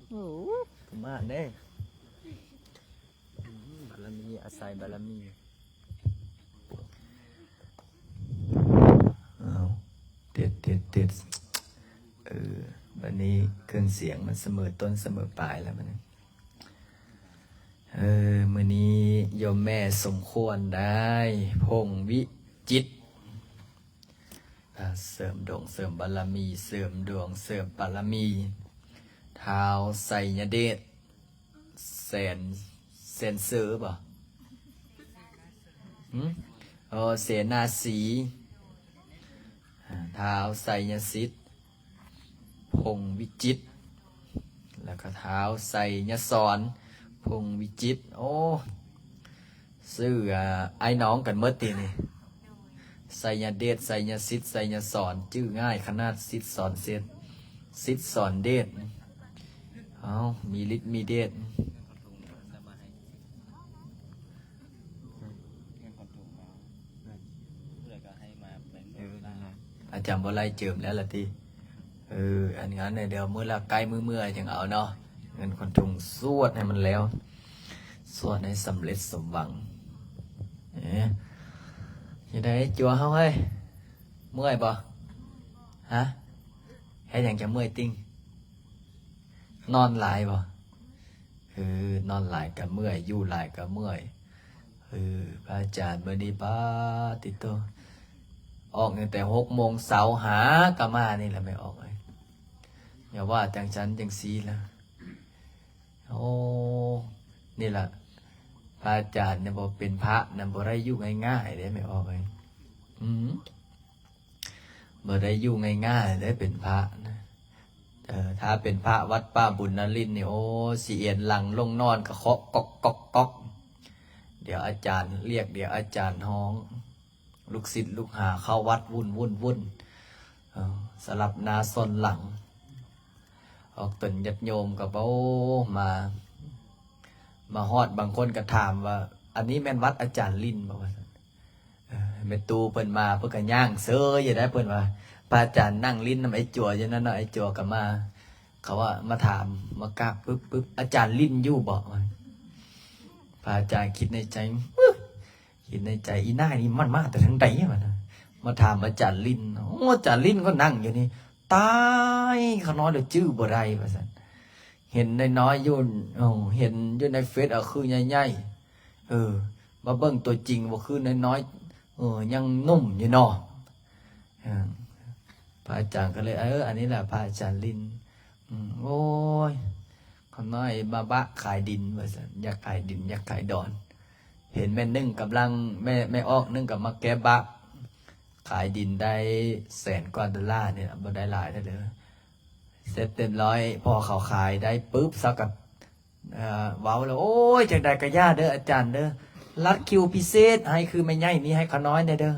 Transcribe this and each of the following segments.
ໂອ້ ປະມາດເດ້. ອືມ ບາລະມີ ອາໄສບາລະມີ. ເອົາ ເຕັດ ເຕັດ ເຕັດ. ເອີ ບາດນີ້ເຄື່ອງສຽງມັນສະເໝີຕົ້ນສະເໝີປາຍແລ້ວບາດນີ້. ເອີ ມື້ນີ້ໂຍມແມ່ສົມຄວນໄດ້ ພົງວິຈິດ ອ່າ ເສີມດວງເສີມບາລະມີ ເສີມດວງເສີມບາລະມີ ທ້າວໄຊຍະເດດ ແສນ ແສນເສີບໍ? ຫື? ອໍ ເສນາສີ ອ່າ ທ້າວໄຊຍະສິດ ພົງວິຈິດ ແລ້ວກໍທ້າວໄຊຍະສອນ ພົງວິຈິດ. ໂອ້ ຊື່ ອ່າ ອ້າຍນ້ອງກັນໝົດຕິນີ້ ໄຊຍະເດດ ໄຊຍະສິດ ໄຊຍະສອນ ຈື່ງ່າຍຂະໜາດ ສິດສອນເສດ ສິດສອນເດດ. ເອົ້າ ມີລິດມີເດດ. ອາຈານບໍ່ໄລ່ເຈີມແລ້ວລະຕິ. ເອີ ອັນງານນີ້ດຽວມື້ລະໃກ້ມື້ເມື່ອຈັ່ງເອົາເນາະ ເງິນຂວັນທຸງ. ສວດໃຫ້ມັນແລ້ວ ສວດໃຫ້ສຳເລັດສົມຫວັງ. ເອີ ເຮັດໃດ ຈົວເຮົາເຮີ້ຍ ເມື່ອຍບໍ່? ຮະ ເຮັດຫຍັງຈະເມື່ອຍຕິງ? ນອນຫຼາຍບໍ່? ເອີ ນອນຫຼາຍກະເມື່ອຍ ຢູ່ຫຼາຍກະເມື່ອຍ. ເອີ ພະອາຈານມື້ນີ້ ປາຕິໂຕ ອອກຕັ້ງແຕ່ຫົກໂມງເຊົ້າ ຫາກະມານີ້ລະແມ່ອອກເອີຍ. ຢ່າວ່າຈັ່ງຊັ້ນຈັ່ງຊີ້ລະ. ໂອ້ ນີ້ລະ ພະອາຈານນີ້ບໍ່ເປັນພະນະ ບໍ່ໄດ້ຢູ່ງ່າຍໆເດ້ແມ່ອອກເອີຍ. ອືມ ບໍ່ໄດ້ຢູ່ງ່າຍໆເດ້ເປັນພະນະ. ເອີ ຖ້າເປັນພະວັດປ່າບຸນນະລິນນີ້ ໂອ້ ຊິເອນຫຼັງລົງນອນກະເຄາະກອກໆໆ. ດຽວອາຈານລຽກ ດຽວອາຈານຮ້ອງ ລູກສິດລູກຫາເຂົ້າວັດວຸ່ນໆໆ. ເອີ ສະຫຼັບໜ້າຊອນຫຼັງ ອອກຕົນຍາດໂຍມກະ ໂອ້ ມາ ມາຮອດບາງຄົນກະຖາມວ່າ ອັນນີ້ແມ່ນວັດອາຈານລິນບໍ່ ວ່າຊັ້ນ. ເອີ ແມ່ຕູ້ເພິ່ນມາ ເພິ່ນກະຍ່າງເຊີຍຢູ່ໄດ໋ ເພິ່ນວ່າ ພະອາຈານນັ່ງຫຼິ້ນນຳໄອ້ຈົວຢູ່ນັ້ນເນາະ ໄອ້ຈົວກະມາ. ເຂົາວ່າມາຖາມ ມາກາບປຶບປຶບ ອາຈານຫຼິ້ນຢູ່ບໍ່? ພະອາຈານຄິດໃນໃຈ ຄິດໃນໃຈ ອີນາຍນີ້ມັນມາແຕ່ທາງໃດວະນະ ມາຖາມອາຈານຫຼິ້ນ. ໂອ້ ອາຈານຫຼິ້ນກໍນັ່ງຢູ່ນີ້ ຕາຍ ຂ້ານ້ອຍລະຈື່ບໍ່ໄດ້ວ່າຊັ້ນ. ເຫັນນ້ອຍໆຢູ່ ເອີ ເຫັນຢູ່ໃນເຟສ ເອີ ຄືໃຫຍ່ໆ ເອີ ມາເບິ່ງຕົວຈິງບໍ່ຄືນ້ອຍໆ ເອີ ຍັງໜຸ່ມຢູ່ເນາະ. ເອີ ພະອາຈານກໍເລີຍ ເອີ ອັນນີ້ລະພະອາຈານລິນ. ອືມ ໂອ້ຍ ຂ້ານ້ອຍມາບະຂາຍດິນວ່າຊັ້ນ ຢາກຂາຍດິນ ຢາກຂາຍດອນ. ເຫັນແມ່ໜຶ່ງກຳລັງ ແມ່ ແມ່ອອກໜຶ່ງກໍມາແກ້ບະ ຂາຍດິນໄດ້ແສນກວ່າໂດລານີ້ລະ ບໍ່ໄດ້ຫຼາຍເດີ. ເສັດຮຽບຮ້ອຍ ພໍເຂົາຂາຍໄດ້ປຶບ ເຂົາກໍ ເອີ ເວົ້າແລ້ວ ໂອ້ຍ ຈັ່ງໃດກໍຢ່າເດີອາຈານເດີ ລັດຄິວພິເສດໃຫ້ຄືແມ່ໃຫຍ່ນີ້ໃຫ້ຂ້ານ້ອຍແດ່ເດີ.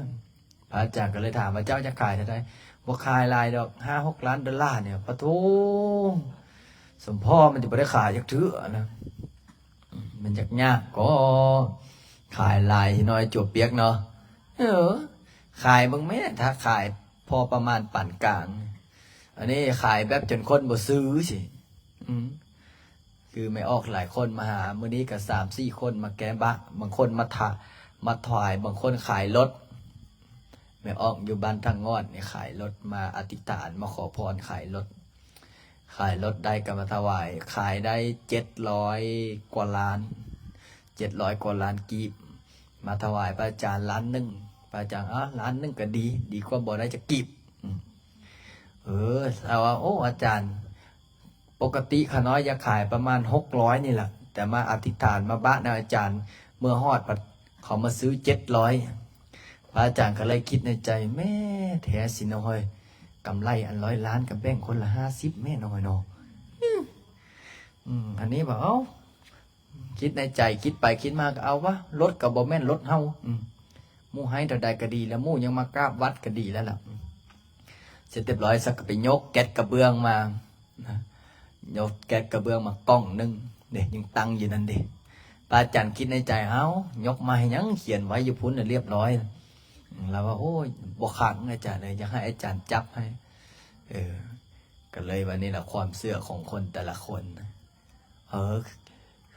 ພະອາຈານກໍເລີຍຖາມວ່າ ເຈົ້າຈະຂາຍເທົ່າໃດ? ບໍ່ຂາຍຫຼາຍດອກ ຫ້າຫົກລ້ານໂດລານີ້. ປະໂທ ສົມພໍມັນຈະບໍ່ໄດ້ຂາຍຈັກເທື່ອນະ ມັນຢາກຍາກກໍຂາຍຫຼາຍໜ້ອຍຈົວປຽກເນາະ. ເອີ ຂາຍເບິ່ງແມ້ ຖ້າຂາຍພໍປະມານປານກາງ ອັນນີ້ຂາຍແບບຈົນຄົນບໍ່ຊື້ຊີ້. ອືມ ຄືແມ່ອອກຫຼາຍຄົນມາຫາ ມື້ນີ້ກໍສາມສີ່ຄົນມາແກ້ບະ ບາງຄົນມາຖະ ມາຖວາຍ ບາງຄົນຂາຍລົດ. ແມ່ອອກຢູ່ບ້ານທາງງອດນີ້ຂາຍລົດ ມາອະທິຖານ ມາຂໍພອນຂາຍລົດ. ຂາຍລົດໄດ້ກໍມາຖວາຍ ຂາຍໄດ້ເຈັດຮ້ອຍກວ່າລ້ານ ເຈັດຮ້ອຍກວ່າລ້ານກີບ ມາຖວາຍພະອາຈານລ້ານໜຶ່ງ. ພະອາຈານ ອ້າ ລ້ານໜຶ່ງກໍດີ ດີກວ່າບໍ່ໄດ້ຈັກກີບ. ອືມ ເອີ ລາວວ່າ ໂອ້ ອາຈານ ປົກກະຕິຂ້ານ້ອຍຢາກຂາຍປະມານຫົກຮ້ອຍນີ້ລະ ແຕ່ມາອະທິຖານມາບະນຳອາຈານ ເມື່ອຮອດພັດເຂົາມາຊື້ເຈັດຮ້ອຍ. ພະອາຈານກໍເລີຍຄິດໃນໃຈ ແມ້ແທ້ຊິເນາະເຮີ້ຍ ກຳໄລອັນຮ້ອຍລ້ານກໍແບ່ງຄົນລະຫ້າສິບແມ້ນ້ອຍເນາະ. ອືມ ອືມ ອັນນີ້ວ່າ ເອົ້າ ຄິດໃນໃຈ ຄິດໄປຄິດມາກໍເອົາວະ ລົດກໍບໍ່ແມ່ນລົດເຮົາ. ອືມ ໝູ່ໃຫ້ເທົ່າໃດກໍດີແລ້ວ ໝູ່ຍັງມາກາບວັດກໍດີແລ້ວລະ. ອືມ ເສັດຮຽບຮ້ອຍ ສັກກໍໄປຍົກແກັດກະເບື້ອງມານະ ຍົກແກັດກະເບື້ອງມາກ່ອງໜຶ່ງເດ້ ຍັງຕັ້ງຢູ່ນັ້ນເດ້. ພະອາຈານຄິດໃນໃຈ ເອົ້າ ຍົກມາເຮັດຫຍັງ ຂຽນໄວ້ຢູ່ພຸ້ນລະຮຽບຮ້ອຍ. ອືມ ລາວວ່າ ໂອ້ຍ ບໍ່ຄັກອາຈານເອີຍ ຢາກໃຫ້ອາຈານຈັບໃຫ້. ເອີ ກໍເລີຍວ່ານີ້ລະ ຄວາມເຊື່ອຂອງຄົນແຕ່ລະຄົນ. ເອີ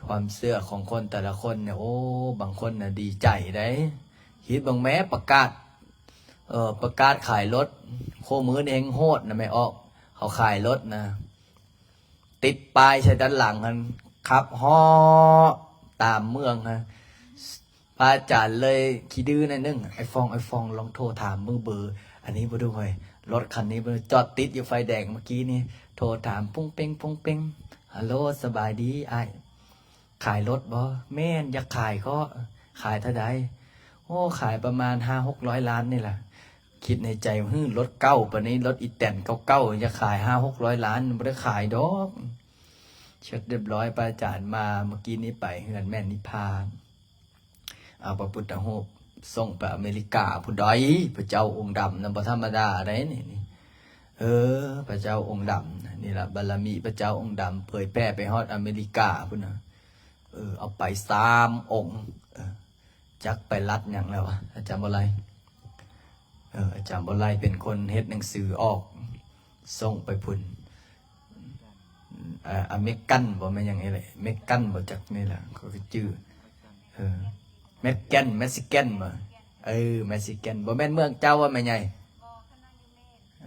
ຄວາມເຊື່ອຂອງຄົນແຕ່ລະຄົນນີ້ ໂອ້ ບາງຄົນນະດີໃຈໃດ໋. ຄິດເບິ່ງແມ້ ປະກາດ ເອີ ປະກາດຂາຍລົດ ຄູ່ມື້ນີ້ແຮ່ງໂຫດນະແມ່ອອກ ເຂົາຂາຍລົດນະ ຕິດປ້າຍໃສ່ດ້ານຫຼັງຫັ້ນ ຂັບເຫາະຕາມເມືອງຫັ້ນ. ພະອາຈານເລີຍຂີ້ດື້ໜ້ອຍໜຶ່ງ ອ້າຍຟອງ ອ້າຍຟອງ ລອງໂທຖາມເບິ່ງເບີອັນນີ້ບໍ່ດູເຮີ້ຍ ລົດຄັນນີ້ບໍ່ ຈອດຕິດຢູ່ໄຟແດງເມື່ອກີ້ນີ້ ໂທຖາມປຸ້ງເປັງ ປຸ້ງເປັງ ຮັລໂຫຼ ສະບາຍດີອ້າຍ ຂາຍລົດບໍ່? ແມ່ນ ຢາກຂາຍເກາະ. ຂາຍເທົ່າໃດ? ໂອ້ ຂາຍປະມານຫ້າຫົກຮ້ອຍລ້ານນີ້ລະ. ຄິດໃນໃຈ ຫື ລົດເກົ່າປານນີ້ ລົດອີແຕນເກົ່າໆ ຢາກຂາຍຫ້າຫົກຮ້ອຍລ້ານ ບໍ່ໄດ້ຂາຍດອກ. ເຊັດຮຽບຮ້ອຍ ພະອາຈານມາເມື່ອກີ້ນີ້ໄປເຮືອນແມ່ນິພາ ເອົາພະພຸດທະຮູບສົ່ງໄປອາເມລິກາພຸ້ນໃດ໋. ພະເຈົ້າອົງດຳນະ ບໍ່ທຳມະດາໃດ໋ນີ້. ເອີ ພະເຈົ້າອົງດຳ ນີ້ລະ ບາລະມີພະເຈົ້າອົງດຳເຜີຍແຜ່ໄປຮອດອາເມລິກາພຸ້ນນະ. ເອີ ເອົາໄປສາມອົງ ເອີ ຈັກໄປລັດຫຍັງແລ້ວວະ ອາຈານບໍ່ໄລ່. ເອີ ອາຈານບໍ່ໄລ່ເປັນຄົນເຮັດໜັງສືອອກ ສົ່ງໄປພຸ້ນ ອາ ອາເມກກັນບໍ່ ແມ່ນຫຍັງນີ້ແຫຼະ ເມກກັນບໍ່ ຈັກນີ້ແຫຼະ ຂ້ອຍກໍຈື່ ເອີ ແມັກແກນ ແມັກຊິແກນບໍ່ ເອີ ແມັກຊິແກນ ບໍ່ແມ່ນເມືອງເຈົ້າບໍ່ແມ່ໃຫຍ່?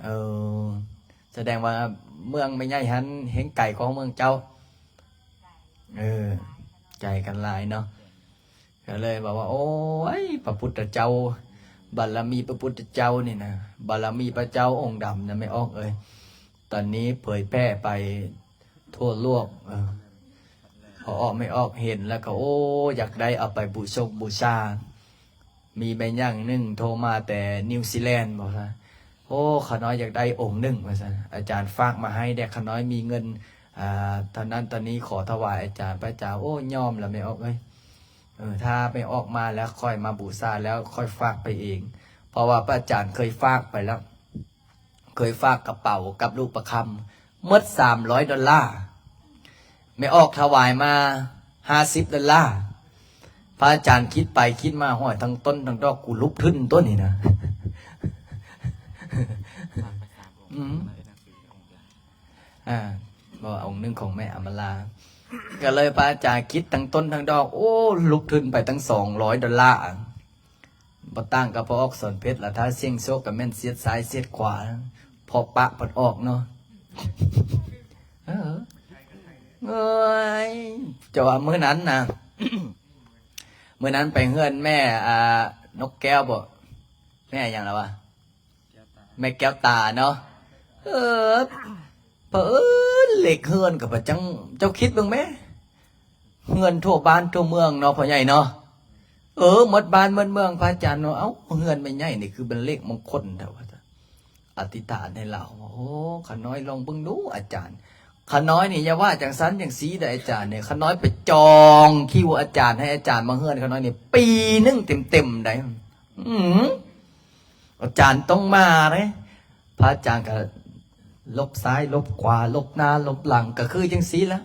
ເອີ ສະແດງວ່າເມືອງແມ່ໃຫຍ່ຫັ້ນແຮ່ງໄກກວ່າເມືອງເຈົ້າ. ເອີ ໄກກັນຫຼາຍເນາະ. ກໍເລີຍບອກວ່າ ໂອ້ຍ ພະພຸດທະເຈົ້າ ບາລະມີພະພຸດທະເຈົ້ານີ້ນະ ບາລະມີພະເຈົ້າອົງດຳນະ ແມ່ອອກເອີຍ ຕອນນີ້ເຜີຍແຜ່ໄປທົ່ວໂລກ. ເອີ ພໍອອກ ແມ່ອອກເຫັນແລ້ວກໍ ໂອ້ ຢາກໄດ້ເອົາໄປບູຊົງບູຊາ. ມີແມ່ຍ່າງໜຶ່ງໂທມາແຕ່ນິວຊີແລນ ບອກວ່າ ໂອ້ ຂ້ານ້ອຍຢາກໄດ້ອົງໜຶ່ງ ວ່າຊັ້ນ ອາຈານຝາກມາໃຫ້ແດ່ ຂ້ານ້ອຍມີເງິນ ອ່າ ເທົ່ານັ້ນເທົ່ານີ້ ຂໍຖວາຍອາຈານ. ພະອາຈານ ໂອ້ ຍອມລະແມ່ອອກເອີຍ ເອີ ຖ້າແມ່ອອກມາແລ້ວ ຂ້ອຍມາບູຊາແລ້ວ ຂ້ອຍຝາກໄປເອງ ເພາະວ່າພະອາຈານເຄີຍຝາກໄປແລ້ວ ເຄີຍຝາກກະເປົາກັບລູກປະຄຳ ໝົດສາມຮ້ອຍດອນລາ ແມ່ອອກຖວາຍມາຫ້າສິບດອນລາ. ພະອາຈານຄິດໄປຄິດມາ ຫ້ອຍ ທັງຕົ້ນທັງດອກ ກູລຸກທຶນຕົວນີ້ນະ. ອືມ ອ່າ ບໍ່ ອົງໜຶ່ງຂອງແມ່ອຳມາລາ ກໍເລີຍພະອາຈານຄິດທັງຕົ້ນທັງດອກ ໂອ້ ລຸກທຶນໄປຕັ້ງສອງຮ້ອຍດອນລາ. ບໍ່ຕ່າງກັບພໍ່ອອກສອນເພັດລະ ຖ້າສ່ຽງໂຊກກໍແມ່ນສຽດຊ້າຍສຽດຂວາ ເພາະປະເພິ່ນອອກເນາະ. ເອີ ເອີຍ ຈະວ່າມື້ນັ້ນນະ ມື້ນັ້ນໄປເຮືອນແມ່ ອ່າ ນົກແກ້ວບໍ ແມ່ຫຍັງລະວະ ແມ່ແກ້ວຕາເນາະ. ເອີ ພະເອີນເລກເຮືອນກໍປະຈັງ ເຈົ້າຄິດເບິ່ງແມ້ ເຮືອນທົ່ວບ້ານທົ່ວເມືອງເນາະ ພໍ່ໃຫຍ່ເນາະ. ເອີ ໝົດບ້ານໝົດເມືອງ ພະອາຈານເນາະ. ເອົ້າ ເຮືອນແມ່ໃຫຍ່ນີ້ຄືເປັນເລກມົງຄົນແທ້ວະ ອະທິຖານໃຫ້ລາວ. ໂອ້ ຂ້ານ້ອຍລອງເບິ່ງດູອາຈານ ຂ້ານ້ອຍນີ້ຢ່າວ່າຈັ່ງຊັ້ນຈັ່ງຊີ້ເດີອາຈານເດີ ຂ້ານ້ອຍໄປຈອງຄິວອາຈານ ໃຫ້ອາຈານມາເຮືອນຂ້ານ້ອຍນີ້ປີໜຶ່ງເຕັມໆໄດ໋. ອື ອາຈານຕ້ອງມາເດ້. ພະອາຈານກໍຫຼົບຊ້າຍຫຼົບຂວາ ຫຼົບໜ້າຫຼົບຫຼັງ ກໍຄືຈັ່ງຊີ້ລະ.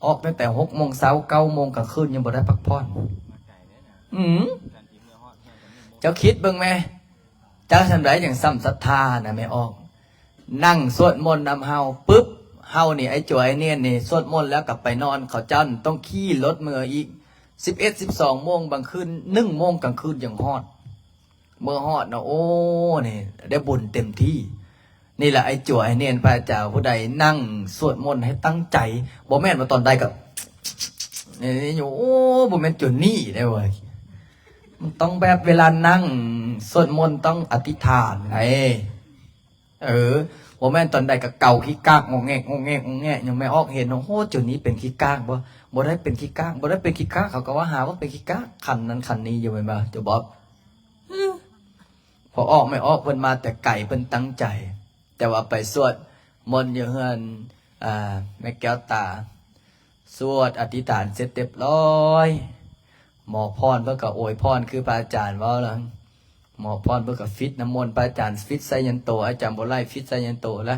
ອອກຕັ້ງແຕ່ຫົກໂມງເຊົ້າ ເກົ້າໂມງກາງຄືນ ຍັງບໍ່ໄດ້ພັກຜ່ອນ. ອື ເຈົ້າຄິດເບິ່ງແມ້ ຈັກສ່ຳໃດຈັ່ງສ່ຳສັດທານະແມ່ອອກ. ນັ່ງສວດມົນນຳເຮົາປຶບ ເຮົານີ້ ໄອ້ຈົວໄອ້ເນນນີ້ ສວດມົນແລ້ວກໍໄປນອນ ເຂົາເຈົ້າຕ້ອງຂີ່ລົດເມືອອີກ ສິບເອັດ ສິບສອງໂມງບາງຄືນ ໜຶ່ງໂມງກາງຄືນຈັ່ງຮອດ. ເມື່ອຮອດນະ ໂອ້ ນີ້ໄດ້ບຸນເຕັມທີ່. ນີ້ລະ ໄອ້ຈົວໄອ້ເນນ ພະອາຈານ ຜູ້ໃດນັ່ງສວດມົນໃຫ້ຕັ້ງໃຈ ບໍ່ແມ່ນວ່າຕອນໃດກໍ ນີ້ຢູ່ ໂອ້ ບໍ່ແມ່ນຈົວນີ້ໄດ໋ເວີຍ. ມັນຕ້ອງແບບເວລານັ່ງສວດມົນຕ້ອງອະທິຖານໄດ໋. ເອີ ບໍ່ແມ່ນຕອນໃດກໍເກົາຂີ້ກາກງອກແງກ ງອກແງກ ງອກແງກ. ຍັງແມ່ອອກເຫັນ ໂອ້ໂຫ ຈົວນີ້ເປັນຂີ້ກາກບໍ່? ບໍ່ໄດ້ເປັນຂີ້ກາກ ບໍ່ໄດ້ເປັນຂີ້ກາກ. ເຂົາກໍວ່າຫາວ່າເປັນຂີ້ກາກ ຂັນນັ້ນຂັນນີ້ຢູ່ແມ່ນບໍ່ ເຈົ້າບອບ? ພໍອອກແມ່ອອກເພິ່ນມາແຕ່ໄກ ເພິ່ນຕັ້ງໃຈ ແຕ່ວ່າໄປສວດມົນຢູ່ເຮືອນ ອ່າ ແມ່ແກ້ວຕາ ສວດອະທິຖານເສັດຮຽບຮ້ອຍ ໝໍພອນເພິ່ນກໍອວຍພອນຄືພະອາຈານເວົ້າລະ ໝໍພອນເພິ່ນກໍຟິດນ້ຳມົນ ພະອາຈານຟິດໄຊຍັນໂຕ ອາຈານບໍ່ໄລ່ຟິດໄຊຍັນໂຕລະ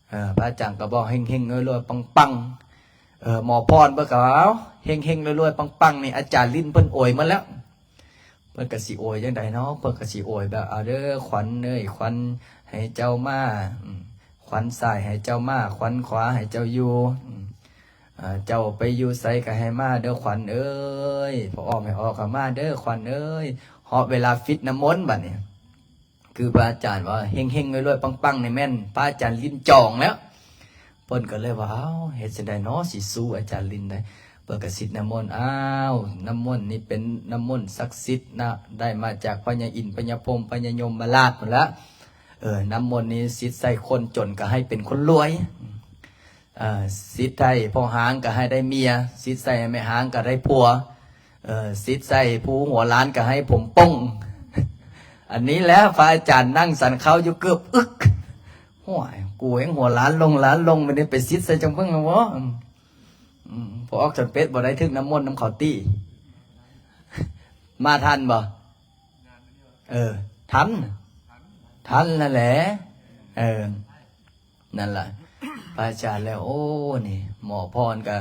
ເອີ ພະອາຈານກໍບອກເຮັງໆລວຍໆປັງໆ ເອີ ໝໍພອນເພິ່ນກໍເອົາເຮັງໆລວຍໆປັງໆ ນີ້ອາຈານຫຼິ້ນເພິ່ນອວຍໝົດແລ້ວ. ເພິ່ນກໍຊິອວຍຈັ່ງໃດເນາະ ເພິ່ນກໍຊິອວຍແບບ ເອົາເດີຂວັນເອີຍ ຂວັນໃຫ້ເຈົ້າມາ ອືມ ຂວັນຊ້າຍໃຫ້ເຈົ້າມາ ຂວັນຂວາໃຫ້ເຈົ້າຢູ່ ອືມ ອ່າ ເຈົ້າໄປຢູ່ໃສກໍໃຫ້ມາເດີຂວັນເອີຍ ພໍ່ອ້ອມແມ່ອອກກໍມາເດີຂວັນເອີຍ. ຮອດເວລາຟິດນ້ຳມົນບັດນີ້ ຄືພະອາຈານວ່າເຮັງໆ ລວຍໆ ປັງໆ ນີ້ແມ່ນພະອາຈານລິນຈອງແລ້ວ. ເພິ່ນກໍເລີຍວ່າ ເອົາ ເຮັດຈັ່ງໃດເນາະ ຊິສູ້ອາຈານລິນໄດ້? ເພິ່ນກໍສິດນ້ຳມົນ. ອ້າວ ນ້ຳມົນນີ້ເປັນນ້ຳມົນສັກສິດນະ ໄດ້ມາຈາກພະຍາອິນ ພະຍາພົມ ພະຍາຍົມມະລາດພຸ້ນລະ. ເອີ ນ້ຳມົນນີ້ສິດໃສ່ຄົນຈົນກໍໃຫ້ເປັນຄົນລວຍ. ເອີ ສິດໃສ່ພໍ່ຮ້າງກໍໃຫ້ໄດ້ເມຍ, ສິດໃສ່ແມ່ຮ້າງກໍໄດ້ຜົວ, ເອີ ສິດໃສ່ຜູ້ຫົວລ້ານກໍໃຫ້ຜົມປົງ. ອັນນີ້ແຫຼະ ພະອາຈານນັ່ງສັນເຂົ້າຢູ່ເກືອບອຶກ. ໂອ້ຍ ກູແຮ່ງຫົວລ້ານລົງລ້ານລົງ ບາດນີ້ໄປສິດໃສ່ຈັ່ງເບິ່ງແລ້ວບໍ່? ອືມ ອືມ ພໍອອກຈຳເປັດບໍ່ໄດ້ຖືກນ້ຳມົນນຳເຂົາຕິ. ມາທັນບໍ່? ເອີ ທັນ ທັນນັ້ນແຫຼະ. ເອີ ນັ້ນລະ ພະອາຈານແລ້ວ ໂອ້ ນີ້ ໝໍພອນກະ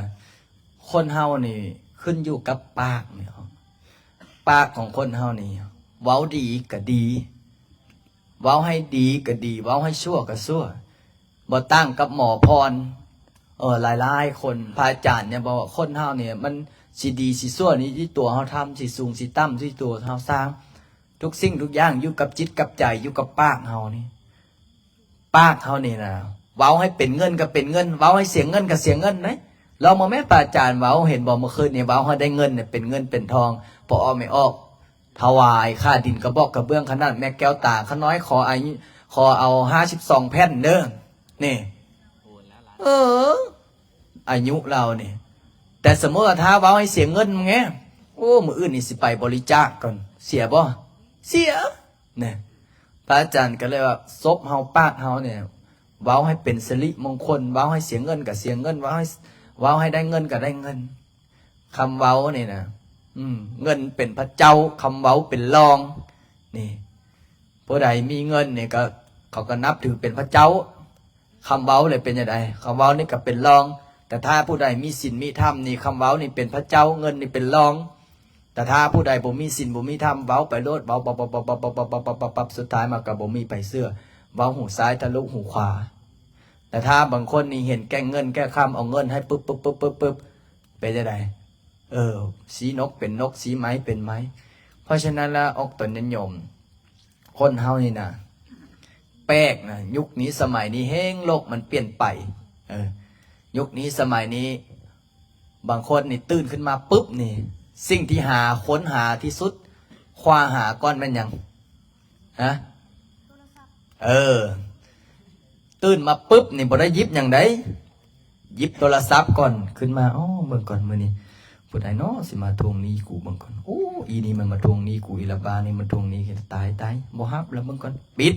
ຄົນເຮົານີ້ຂຶ້ນຢູ່ກັບປາກນີ້ ປາກຂອງຄົນເຮົານີ້ ເວົ້າດີກະດີ ເວົ້າໃຫ້ດີກະດີ ເວົ້າໃຫ້ຊົ່ວກະຊົ່ວ ບໍ່ຕ່າງກັບໝໍພອນ. ເອີ ຫຼາຍໆຄົນ ພະອາຈານນີ້ບອກວ່າ ຄົນເຮົານີ້ມັນຊິດີຊິຊົ່ວນີ້ຢູ່ທີ່ຕົວເຮົາທຳ ຊິສູງຊິຕ່ຳຢູ່ທີ່ຕົວເຮົາສ້າງ. ທຸກສິ່ງທຸກຢ່າງຢູ່ກັບຈິດກັບໃຈ ຢູ່ກັບປາກເຮົານີ້. ປາກເຮົານີ້ນະ ເວົ້າໃຫ້ເປັນເງິນກໍເປັນເງິນ ເວົ້າໃຫ້ເສຍເງິນກໍເສຍເງິນເດ້. ລອງເບິ່ງແມ້ ພະອາຈານເວົ້າ ເຫັນບໍ່ ເມື່ອຄືນນີ້ເວົ້າໃຫ້ໄດ້ເງິນເປັນເງິນເປັນທອງ ພໍອອກແມ່ອອກ ຖວາຍຄ່າດິນກະບອກກະເບື້ອງຂະໜາດ ແມ່ແກ້ວຕາຂະນ້ອຍ ຂໍອາຍຸ ຂໍເອົາຫ້າສິບສອງແຜ່ນເດີ ນີ້. ເອີ ອາຍຸລາວນີ້ ແຕ່ສົມມຸດວ່າຖ້າເວົ້າໃຫ້ເສຍເງິນແງ ໂອ້ ມື້ອື່ນນີ້ຊິໄປບໍລິຈາກກ່ອນ ເສຍບໍ່? ເສຍ ນະ ພະອາຈານກໍເລີຍວ່າ ສົບເຮົາ ປາກເຮົານີ້ ເວົ້າໃຫ້ເປັນສິລິມົງຄົນ ເວົ້າໃຫ້ເສຍເງິນກໍເສຍເງິນ ເວົ້າໃຫ້ ເວົ້າໃຫ້ໄດ້ເງິນກໍໄດ້ເງິນ. ຄຳເວົ້ານີ້ນະ ອືມ ເງິນເປັນພະເຈົ້າ ຄຳເວົ້າເປັນລອງ. ນີ້ ຜູ້ໃດມີເງິນນີ້ກໍ ເຂົາກໍນັບຖືເປັນພະເຈົ້າ. ຄຳເວົ້າແຫຼະເປັນຈັ່ງໃດ? ຄຳເວົ້ານີ້ກໍເປັນລອງ. ແຕ່ຖ້າຜູ້ໃດມີສິນມີທຳນີ້ ຄຳເວົ້ານີ້ເປັນພະເຈົ້າ ເງິນນີ້ເປັນລອງ. ແຕ່ຖ້າຜູ້ໃດບໍ່ມີສິນບໍ່ມີທຳ ເວົ້າໄປໂລດ ເວົ້າປັບໆໆໆ ສຸດທ້າຍມາກໍບໍ່ມີໃຜເຊື່ອ ເວົ້າຫູຊ້າຍທະລຸຫູຂວາ. ແຕ່ຖ້າບາງຄົນນີ້ເຫັນແກ່ເງິນແກ່ຄຳ ເອົາເງິນໃຫ້ປຶບໆໆໆ ເປັນຈັ່ງໃດ? ເອີ ສີນົກເປັນນົກ ສີໄມ້ເປັນໄມ້. ເພາະສະນັ້ນລະ ອອກຕົນຍາດໂຍມ ຄົນເຮົານີ້ນະ ແປກນະ ຍຸກນີ້ສະໄໝນີ້ແຮ່ງໂລກມັນປ່ຽນໄປ. ເອີ ຍຸກນີ້ສະໄໝນີ້ ບາງຄົນນີ້ຕື່ນຂຶ້ນມາປຶບນີ້ ສິ່ງທີ່ຫາ ຄົ້ນຫາທີ່ສຸດ ຄວ້າຫາກ່ອນແມ່ນຫຍັງ? ຮະ? ເອີ ຕື່ນມາປຶບນີ້ບໍ່ໄດ້ຫຍິບຫຍັງໃດ ຫຍິບໂທລະສັບກ່ອນ ຂຶ້ນມາ ອໍ ເບິ່ງກ່ອນ ມື້ນີ້ຜູ້ໃດນໍຊິມາທວງໜີ້ກູ ເບິ່ງກ່ອນ ໂອ້ ອີນີ້ມັນມາທວງໜີ້ກູອີກລະ ບາດນີ້ມັນທວງໜີ້ ຕາຍໆ ບໍ່ຮັບລະ ເບິ່ງກ່ອນ ປິດ.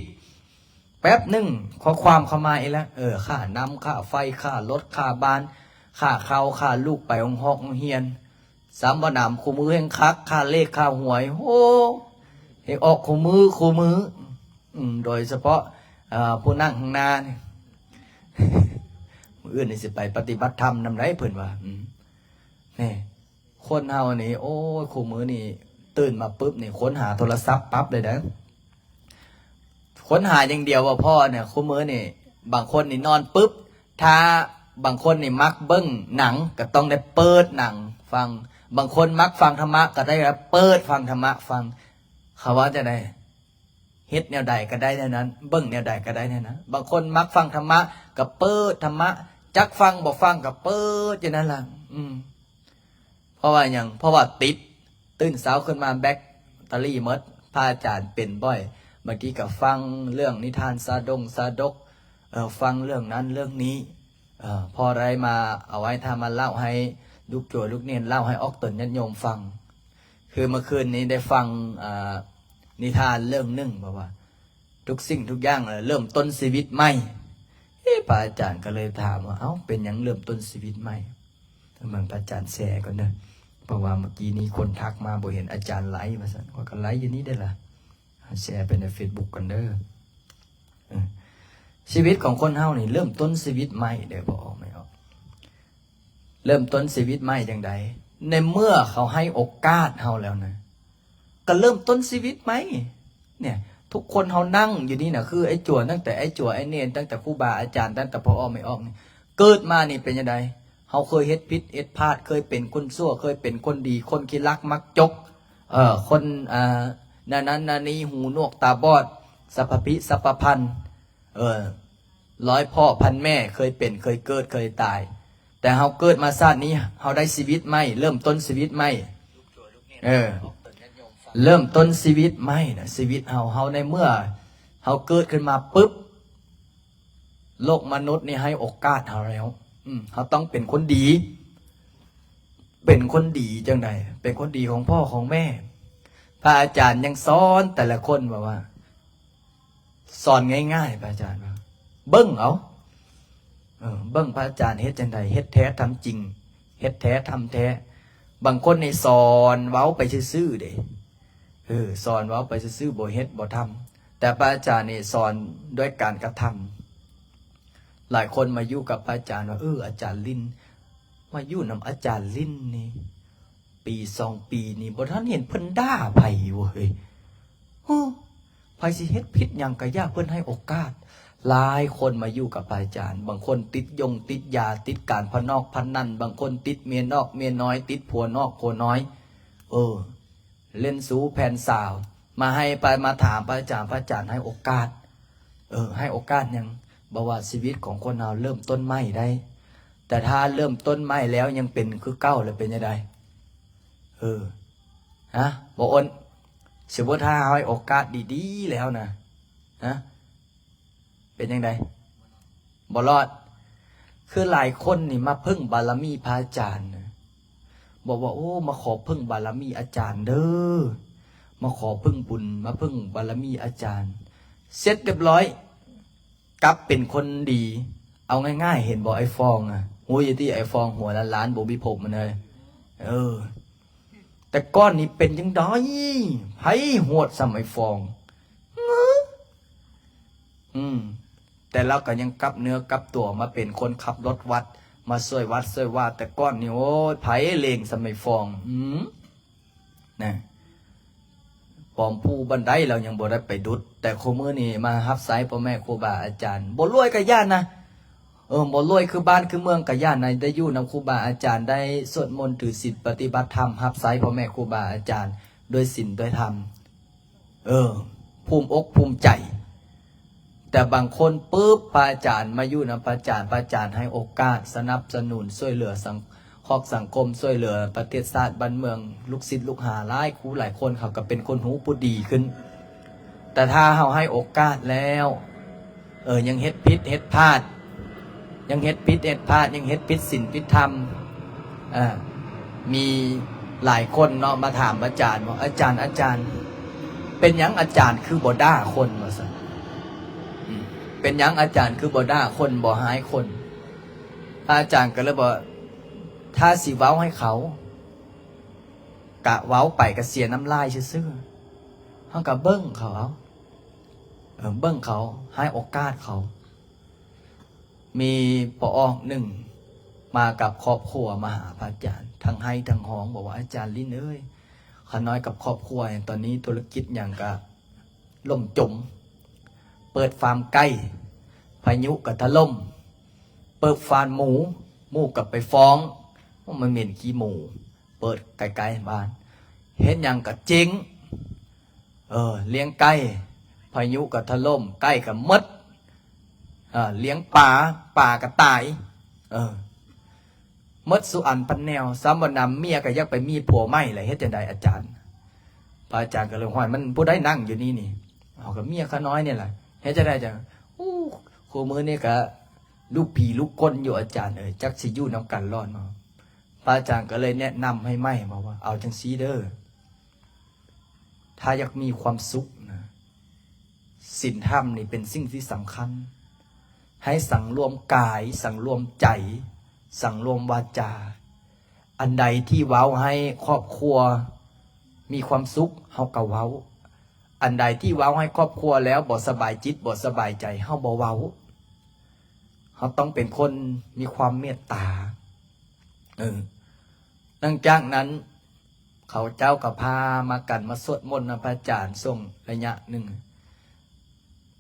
ແປັບໜຶ່ງ ຂໍ້ຄວາມເຂົ້າມາອີກແລ້ວ ເອີ ຄ່ານ້ຳ ຄ່າໄຟ ຄ່າລົດ ຄ່າບ້ານ ຄ່າເຂົ້າ ຄ່າລູກໄປໂຮງຮອກໂຮງຮຽນ ສ່ຳບໍ່ໜຳ ຄູ່ມື້ແຮ່ງຄັກ ຄ່າເລກ ຄ່າຫວຍ ໂອ້ ເຮັດອອກຄູ່ມື້ ຄູ່ມື້. ອືມ ໂດຍສະເພາະ ເອີ ຜູ້ນັ່ງຂ້າງໜ້ານີ້ ມື້ອື່ນນີ້ຊິໄປປະຕິບັດທຳນຳໃດ ເພິ່ນວ່າ ອືມ ແນ່ ຄົນເຮົານີ້ ໂອ້ຍ ຄູ່ມື້ນີ້ຕື່ນມາປຶບນີ້ ຄົ້ນຫາໂທລະສັບປັບເລີຍເດີ. ຄົ້ນຫາຢ່າງດຽວບໍ່ພໍເນຍ ຄູ່ມື້ນີ້ ບາງຄົນນີ້ນອນປຶບ ຖ້າບາງຄົນນີ້ມັກເບິ່ງໜັງ ກໍຕ້ອງໄດ້ເປີດໜັງຟັງ, ບາງຄົນມັກຟັງທຳມະ ກໍໄດ້ເປີດຟັງທຳມະຟັງ. ເຂົາວ່າຈັ່ງໃດ? ເຮັດແນວໃດກໍໄດ້ແນວນັ້ນ ເບິ່ງແນວໃດກໍໄດ້ແນວນັ້ນ. ບາງຄົນມັກຟັງທຳມະ ກໍເປີດທຳມະ, ຈັກຟັງບໍ່ຟັງກໍເປີດຢູ່ນັ້ນລະ. ອືມ ເພາະວ່າຫຍັງ? ເພາະວ່າຕິດ ຕື່ນເຊົ້າຂຶ້ນມາແບັດເຕີຣີໝົດ. ພະອາຈານເປັນບ່ອຍ ບາງທີກໍຟັງເລື່ອງນິທານຊາດົງຊາດົກ ເອີ ຟັງເລື່ອງນັ້ນເລື່ອງນີ້ ເອີ ພໍໄດ້ມາເອົາໄວ້ຖ້າມາເລົ່າໃຫ້ລູກໂຈລູກເນນ ເລົ່າໃຫ້ອອກຕົນຍາດໂຍມຟັງ. ຄືເມື່ອຄືນນີ້ໄດ້ຟັງ ເອີ ນິທານເລື່ອງໜຶ່ງ ບອກວ່າ ທຸກສິ່ງທຸກຢ່າງເລີ່ມຕົ້ນຊີວິດໃໝ່. ເອ ພະອາຈານກໍເລີຍຖາມວ່າ ເອົ້າ ເປັນຫຍັງເລີ່ມຕົ້ນຊີວິດໃໝ່? ເບິ່ງພະອາຈານແຊກ່ອນເດີ ເພາະວ່າເມື່ອກີ້ນີ້ຄົນທັກມາບໍ່ເຫັນອາຈານໄລຟ໌ວ່າຊັ້ນ. ຂ້ອຍກໍໄລຟ໌ຢູ່ນີ້ເດ້ລະ ແຊໄປໃນເຟສບຸກກ່ອນເດີ. ເອີ ຊີວິດຂອງຄົນເຮົານີ້ເລີ່ມຕົ້ນຊີວິດໃໝ່ເດີ ບໍ່ອອກ ແມ່ນອອກ ເລີ່ມຕົ້ນຊີວິດໃໝ່ຈັ່ງໃດ? ໃນເມື່ອເຂົາໃຫ້ໂອກາດເຮົາແລ້ວນະ ກໍເລີ່ມຕົ້ນຊີວິດໃໝ່. ເນຍ ທຸກຄົນເຮົານັ່ງຢູ່ນີ້ນະ ຄືໄອ້ຈົວ ຕັ້ງແຕ່ໄອ້ຈົວ ໄອ້ເນນ ຕັ້ງແຕ່ຄູບາອາຈານ ຕັ້ງແຕ່ພໍ່ອອກແມ່ອອກນີ້ ເກີດມານີ້ເປັນຈັ່ງໃດ? ເຮົ ຮົາເຄີຍເຮັດຜິດເຮັດພາດ ເຄີຍເປັນຄົນຊົ່ວ ເຄີຍເປັນຄົນດີ ຄົນຂີ້ລັກມັກຈົກ ເອີ ຄົນ ອ່າ ນັ້ນນັ້ນນັ້ນນີ້ ຫູໜວກຕາບອດ ສັບພະພິສັບພະພັນ ເອີ ຮ້ອຍພໍ່ພັນແມ່ ເຄີຍເປັນ ເຄີຍເກີດ ເຄີຍຕາຍ ແຕ່ເຮົາເກີດມາຊາດນີ້ ເຮົາໄດ້ຊີວິດໃໝ່ ເລີ່ມຕົ້ນຊີວິດໃໝ່ ເອີ ເລີ່ມຕົ້ນຊີວິດໃໝ່ນະ ຊີວິດເຮົາ ເຮົາໃນເມື່ອເຮົາເກີດຂຶ້ນມາປຶບ ໂລກມະນຸດນີ້ໃຫ້ໂອກາດເຮົາແລ້ວ ອືມ ເຮົາຕ້ອງເປັນຄົນດີ ເປັນຄົນດີຈັ່ງໃດ? ເປັນຄົນດີຂອງພໍ່ຂອງແມ່ ພະອາຈານຍັງສອນແຕ່ລະຄົນ ແບບວ່າ ສອນງ່າຍໆ ພະອາຈານວ່າ ເບິ່ງເອົາ ເອີ ເບິ່ງພະອາຈານເຮັດຈັ່ງໃດ ເຮັດແທ້ທຳຈິງ ເຮັດແທ້ທຳແທ້ ບາງຄົນນີ້ສອນເວົ້າໄປຊື່ໆເດ້ ເອີ ສອນເວົ້າໄປຊື່ໆ ບໍ່ເຮັດບໍ່ທຳ ແຕ່ພະອາຈານນີ້ສອນດ້ວຍການກະທຳ ຫຼາຍຄົນມາຢູ່ກັບພະອາຈານວ່າ ເອີ ອາຈານລິນ ມາຢູ່ນຳອາຈານລິນນີ້ ປີສອງປີນີ້ ບໍ່ທັນເຫັນເພິ່ນດ່າໃຜເວີຍ ໂອ້ ໃຜຊິເຮັດຜິດຫຍັງກະຢ່າ ເພິ່ນໃຫ້ໂອກາດ ຫຼາຍຄົນມາຢູ່ກັບພະອາຈານ ບາງຄົນຕິດຢົງຕິດຢາ ຕິດການພະນອກພະນັນ ບາງຄົນຕິດເມຍນອກເມຍນ້ອຍ ຕິດຜົວນອກຜົວນ້ອຍ ເອີ ເຫຼັ້ນຊູແຜ່ນສາວ ມາໃຫ້ ມາຖາມພະອາຈານ ພະອາຈານໃຫ້ໂອກາດ ເອີ ໃຫ້ໂອກາດຫຍັງ? ບອກວ່າຊີວິດຂອງຄົນເຮົາເລີ່ມຕົ້ນໃໝ່ໄດ້ ແຕ່ຖ້າເລີ່ມຕົ້ນໃໝ່ແລ້ວຍັງເປັນຄືເກົ່າ ແລ້ວເປັນຈັ່ງໃດ? ເອີ ຮະ ບໍ່ອົນ ສົມມຸດຖ້າເຮົາໃຫ້ໂອກາດດີໆແລ້ວນະ ຮະ ເປັນຈັ່ງໃດ? ບໍ່ລອດ ຄືຫຼາຍຄົນນີ້ມາເພິ່ງບາລະມີພະອາຈານນະ ບອກວ່າ ໂອ້ ມາຂໍເພິ່ງບາລະມີອາຈານເດີ ມາຂໍເພິ່ງບຸນ ມາເພິ່ງບາລະມີອາຈານ ເສັດຮຽບຮ້ອຍ ກັບເປັນຄົນດີ ເອົາງ່າຍໆ ເຫັນບໍ່ ໄອ້ຟອງອະ ຮູ້ຢູ່ຕິ ໄອ້ຟອງຫົວລ້ານໆ ບໍ່ມີຜົມຫັ້ນເອີຍ ເອີ ແຕ່ກ່ອນນີ້ເປັນຈັ່ງໃດ? ໃຜໂຫດສ່ຳໄອ້ຟອງ? ອືມ ແຕ່ລາວກໍຍັງກັບເນື້ອກັບຕົວມາເປັນຄົນຂັບລົດວັດ ມາຊ່ວຍວັດຊ່ວຍວາ ແຕ່ກ່ອນນີ້ ໂອ້ຍ ໃຜເລງສ່ຳໄອ້ຟອງ? ອືມ ນະ ປອມພູບັນໄດລາວຍັງບໍ່ໄດ້ໄປດຸດ ແຕ່ຄູ່ມື້ນີ້ມາຮັບໃຊ້ພໍ່ແມ່ຄູບາອາຈານ ບໍ່ລວຍກໍຢ້ານນະ ເອີ ບໍ່ລວຍຄືບ້ານຄືເມືອງກໍຢ້ານນະ ໄດ້ຢູ່ນຳຄູບາອາຈານ ໄດ້ສວດມົນຖືສິນປະຕິບັດທຳ ຮັບໃຊ້ພໍ່ແມ່ຄູບາອາຈານດ້ວຍສິນດ້ວຍທຳ ເອີ ພູມອົກພູມໃຈ ແຕ່ບາງຄົນປຶບ ພະອາຈານມາຢູ່ນຳພະອາຈານ ພະອາຈານໃຫ້ໂອກາດ ສະໜັບສະໜູນ ຊ່ວຍເຫຼືອສັງ ຄອກສັງຄົມ ຊ່ວຍເຫຼືອປະເທດຊາດບ້ານເມືອງ ລູກສິດລູກຫາຫຼາຍຄູ່ຫຼາຍຄົນ ເຂົາກໍເປັນຄົນຮູ້ຜູ້ດີຂຶ້ນ ແຕ່ຖ້າເຮົາໃຫ້ໂອກາດແລ້ວ ເອີ ຍັງເຮັດຜິດເຮັດພາດ ຍັງເຮັດຜິດເຮັດພາດ ຍັງເຮັດຜິດສິນຜິດທຳ ເອີ ມີຫຼາຍຄົນເນາະ ມາຖາມອາຈານວ່າ ອາຈານ ອາຈານ ເປັນຫຍັງອາຈານຄືບໍ່ດ່າຄົນ? ວ່າຊັ້ນ ອືມ ເປັນຫຍັງອາຈານຄືບໍ່ດ່າຄົນ ບໍ່ຮ້າຍຄົນ? ພະອາຈານກໍເລີຍບອກ ຖ້າຊິເວົ້າໃຫ້ເຂົາ ກະເວົ້າໄປກະເສຍນ້ຳລາຍຊື່ໆ ເຮົາກະເບິ່ງເຂົາເອົາ ເອີ ເບິ່ງເຂົາ ໃຫ້ໂອກາດເຂົາ. ມີພໍ່ອອກໜຶ່ງມາກັບຄອບຄົວມາຫາພະອາຈານ ທັງໄຫ້ທັງຮ້ອງ ບອກວ່າ ອາຈານລິນເອີຍ ຂ້ານ້ອຍກັບຄອບຄົວຕອນນີ້ທຸລະກິດຫຍັງກະ ລົ້ມຈົມ ເປີດຟາມໄກ່ ພາຍຸກໍຖະຫຼົ່ມ ເປີດຟາມໝູ ໝູກໍໄປຟ້ອງ ມັນເໝັນຂີ້ໝູ ເປີດໃກ້ໆບ້ານ ເຮັດຫຍັງກໍເຈັງ ເອີ ລ້ຽງໄກ່ ພາຍຸກໍຖະຫຼົ່ມ ໄກ່ກໍໝົດ ເອີ ລ້ຽງປາ ປາກໍຕາຍ ເອີ ໝົດສູ່ອັນພັນແນວ ຊ້ຳບໍ່ນຳ ເມຍກໍຢາກໄປມີຜົວໃໝ່ແຫຼະ ເຮັດຈັ່ງໃດອາຈານ? ພະອາຈານກໍເລີຍ ຫ້ວຍ ມັນຜູ້ໃດນັ່ງຢູ່ນີ້ນີ້? ເອົາ ກໍເມຍຂ້ານ້ອຍນີ້ແຫຼະ ເຮັດຈັ່ງໃດຈັ່ງ? ໂອ້ ຄູ່ມື້ນີ້ກໍລູກຜີລູກຄົນຢູ່ອາຈານເອີຍ ຈັກຊິຢູ່ນຳກັນລອດເນາະ. ພະອາຈານກໍເລີຍແນະນຳໃຫ້ໃໝ່ ບອກວ່າ ເອົາຈັ່ງຊີ້ເດີ ຖ້າຢາກມີຄວາມສຸກນະ ສິນທຳນີ້ເປັນສິ່ງທີ່ສຳຄັນ ໃຫ້ສັງລວມກາຍ ສັງລວມໃຈ ສັງລວມວາຈາ ອັນໃດທີ່ເວົ້າໃຫ້ຄອບຄົວມີຄວາມສຸກ ເຮົາກໍເວົ້າ ອັນໃດທີ່ເວົ້າໃຫ້ຄອບຄົວແລ້ວບໍ່ສະບາຍຈິດ ບໍ່ສະບາຍໃຈ ເຮົາບໍ່ເວົ້າ ເຮົາຕ້ອງເປັນຄົນມີຄວາມເມດຕາ ເອີ ຫຼັງຈາກນັ້ນ ເຂົາເຈົ້າກໍພາມາກັນມາສວດມົນນຳພະອາຈານຊ່ວງໄລຍະໜຶ່ງ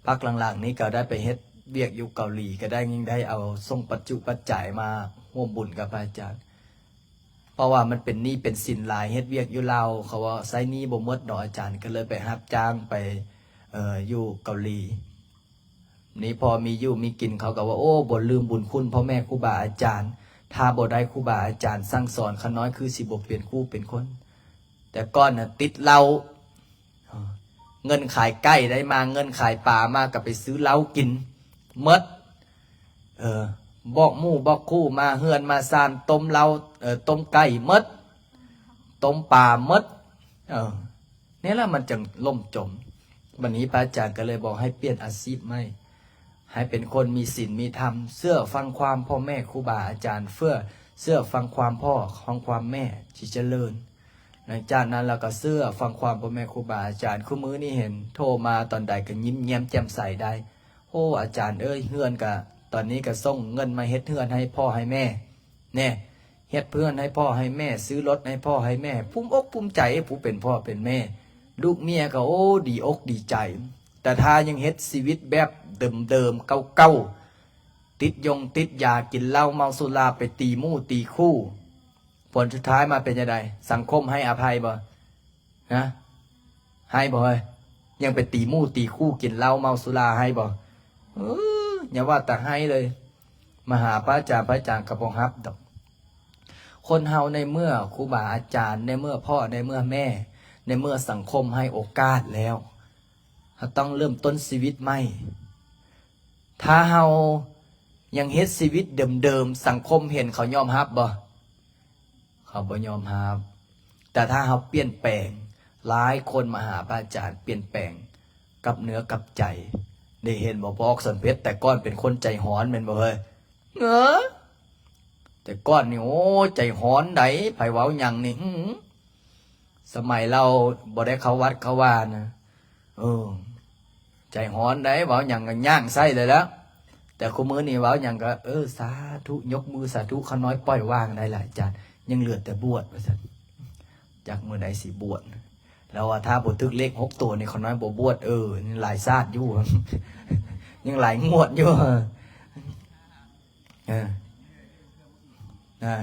ພັກຫຼັງໆນີ້ກໍໄດ້ໄປເຮັດວຽກຢູ່ເກົາຫຼີ ກໍໄດ້ ຍັງໄດ້ເອົາສົ່ງປັດຈຸປັດໄຈມາ ຮ່ວມບຸນກັບພະອາຈານ ເພາະວ່າມັນເປັນໜີ້ເປັນສິນຫຼາຍ ເຮັດວຽກຢູ່ລາວ ເຂົາວ່າໃຊ້ໜີ້ບໍ່ໝົດດອກອາຈານ ກໍເລີຍໄປຮັບຈ້າງໄປ ເອີ ຢູ່ເກົາຫຼີ. ນີ້ພໍມີຢູ່ມີກິນ ເຂົາກໍວ່າ ໂອ້ ບໍ່ລືມບຸນຄຸນພໍ່ແມ່ຄູບາອາຈານ ຖ້າບໍ່ໄດ້ຄູບາອາຈານສັ່ງສອນ ຂ້ານ້ອຍຄືຊິບໍ່ເປັນຄູ່ເປັນຄົນ. ແຕ່ກ່ອນນະຕິດເຫຼົ້າ ເງິນຂາຍໄກ່ໄດ້ມາ ເງິນຂາຍປາມາ ກໍໄປຊື້ເຫຼົ້າກິນໝົດ. ເອີ ບອກໝູ່ບອກຄູ່ມາເຮືອນມາຊານ ຕົ້ມເຫຼົ້າ ເອີ ຕົ້ມໄກ່ໝົດ ຕົ້ມປາໝົດ. ເອີ ນີ້ລະມັນຈຶ່ງລົ້ມຈົມ. ບັດນີ້ພະອາຈານກໍເລີຍບອກໃຫ້ປ່ຽນອາຊີບໃໝ່ ໃຫ້ເປັນຄົນມີສິນມີທຳ ເຊື່ອຟັງຄວາມພໍ່ແມ່ຄູບາອາຈານ ເຊື່ອ ເຊື່ອຟັງຄວາມພໍ່ ຟັງຄວາມແມ່ ຊິຈະເລີນ. ຫຼັງຈາກນັ້ນລາວກໍເຊື່ອຟັງຄວາມພໍ່ແມ່ຄູບາອາຈານ. ຄູ່ມື້ນີ້ເຫັນໂທມາຕອນໃດກໍຍິ້ມແຍ້ມແຈ່ມໃສໄດ້. ໂອ້ ອາຈານເອີຍ ເຮືອນກະ ຕອນນີ້ກະສົ່ງເງິນມາເຮັດເຮືອນໃຫ້ພໍ່ໃຫ້ແມ່ ແນ່ ເຮັດເຮືອນໃຫ້ພໍ່ໃຫ້ແມ່ ຊື້ລົດໃຫ້ພໍ່ໃຫ້ແມ່ ພູມອົກພູມໃຈ ຜູ້ເປັນພໍ່ເປັນແມ່ ລູກເມຍກໍ ໂອ້ ດີອົກດີໃຈ. ແຕ່ຖ້າຍັງເຮັດຊີວິດແບບເດີມໆ ເກົ່າໆ ຕິດຢົງຕິດຢາ ກິນເຫຼົ້າເມົາສຸລາ ໄປຕີໝູ່ຕີຄູ່ ຜົນສຸດທ້າຍມາເປັນຈັ່ງໃດ? ສັງຄົມໃຫ້ອະໄພບໍ່? ຮະ? ໃຫ້ບໍ່ເຮີ້ຍ? ຍັງໄປຕີໝູ່ຕີຄູ່ ກິນເຫຼົ້າເມົາສຸລາ ໃຫ້ບໍ່? ເອີ ຢ່າວ່າແຕ່ໃຫ້ເລີຍ ມາຫາພະອາຈານ ພະອາຈານກໍບໍ່ຮັບດອກ. ຄົນເຮົາໃນເມື່ອຄູບາອາຈານ ໃນເມື່ອພໍ່ ໃນເມື່ອແມ່ ໃນເມື່ອສັງຄົມໃຫ້ໂອກາດແລ້ວ ເຮົາຕ້ອງເລີ່ມຕົ້ນຊີວິດໃໝ່. ຖ້າເຮົາຍັງເຮັດຊີວິດເດີມໆ ສັງຄົມເຫັນເຂົາຍອມຮັບບໍ່? ເຂົາບໍ່ຍອມຮັບ. ແຕ່ຖ້າເຮົາປ່ຽນແປງ, ຫຼາຍຄົນມາຫາພະອາຈານປ່ຽນແປງກັບເນື້ອກັບໃຈ. ໄດ້ເຫັນບໍ່? ພໍ່ອອກສອນເພັດ ແຕ່ກ່ອນເປັນຄົນໃຈຮ້ອນແມ່ນບໍ່ເຮີ້ຍ? ເອີ ແຕ່ກ່ອນນີ້ ໂອ້ ໃຈຮ້ອນໃດ໋ ໃຜເວົ້າຫຍັງນີ້ ຫື ສະໄໝລາວບໍ່ໄດ້ເຂົ້າວັດເຂົ້າວານະ ເອີ ໃຈຮ້ອນໃດ໋ ເວົ້າຫຍັງກໍຍ່າງໃສ່ເລີຍລະ. ແຕ່ຄູ່ມື້ນີ້ເວົ້າຫຍັງກໍ ເອີ ສາທຸ ຍົກມືສາທຸ ຂ້ານ້ອຍປ່ອຍວາງໄດ້ລະອາຈານ ຍັງເຫຼືອແຕ່ບວດວ່າຊັ້ນ. ຈັກມື້ໃດຊິບວດ ລາວວ່າຖ້າບໍ່ຖືກເລກຫົກໂຕນີ້ ຂ້ານ້ອຍບໍ່ບວດ ເອີ ຍັງຫຼາຍຊາດຢູ່ ຍັງຫຼາຍງວດຢູ່. ເອີ ນະ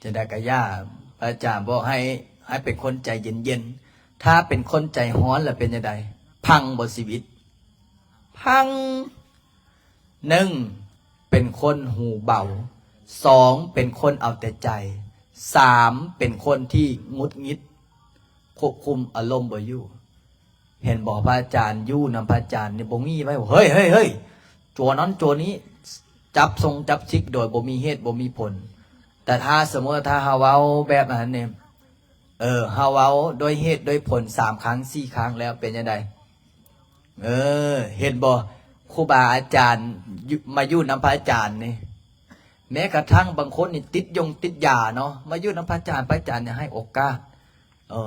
ຈັ່ງໃດກໍຢ່າ ພະອາຈານບອກໃຫ້ ໃຫ້ເປັນຄົນໃຈເຢັນໆ. ຖ້າເປັນຄົນໃຈຮ້ອນລະເປັນຈັ່ງໃດ? ພັງບໍ່ຊີວິດ? ພັງ. ໜຶ່ງ ເປັນຄົນຫູເບົາ. ສອງ ເປັນຄົນເອົາແຕ່ໃຈ. ສາມ ເປັນຄົນທີ່ຫງຸດຫງິດ ຄວບຄຸມອາລົມບໍ່ຢູ່. ເຫັນບໍ່? ພະອາຈານ ຢູ່ນຳພະອາຈານນີ້ບໍ່ມີໄວ້ ເຮີ້ຍ ເຮີ້ຍ ເຮີ້ຍ ຕົວນັ້ນຕົວນີ້ ຈັບຊົງຈັບຊິກໂດຍບໍ່ມີເຫດບໍ່ມີຜົນ. ແຕ່ຖ້າສົມມຸດວ່າ ຖ້າເຮົາເວົ້າແບບນັ້ນນີ້ ເອີ ເຮົາເວົ້າດ້ວຍເຫດດ້ວຍຜົນສາມຄັ້ງສີ່ຄັ້ງແລ້ວເປັນຈັ່ງໃດ? ເອີ ເຫັນບໍ່? ຄູບາອາຈານຢູ່ ມາຢູ່ນຳພະອາຈານນີ້ ແມ້ກະທັ່ງບາງຄົນນີ້ຕິດຢົງຕິດຢາເນາະ ມາຢູ່ນຳພະອາຈານ ພະອາຈານນີ້ໃຫ້ໂອກາດ ເອີ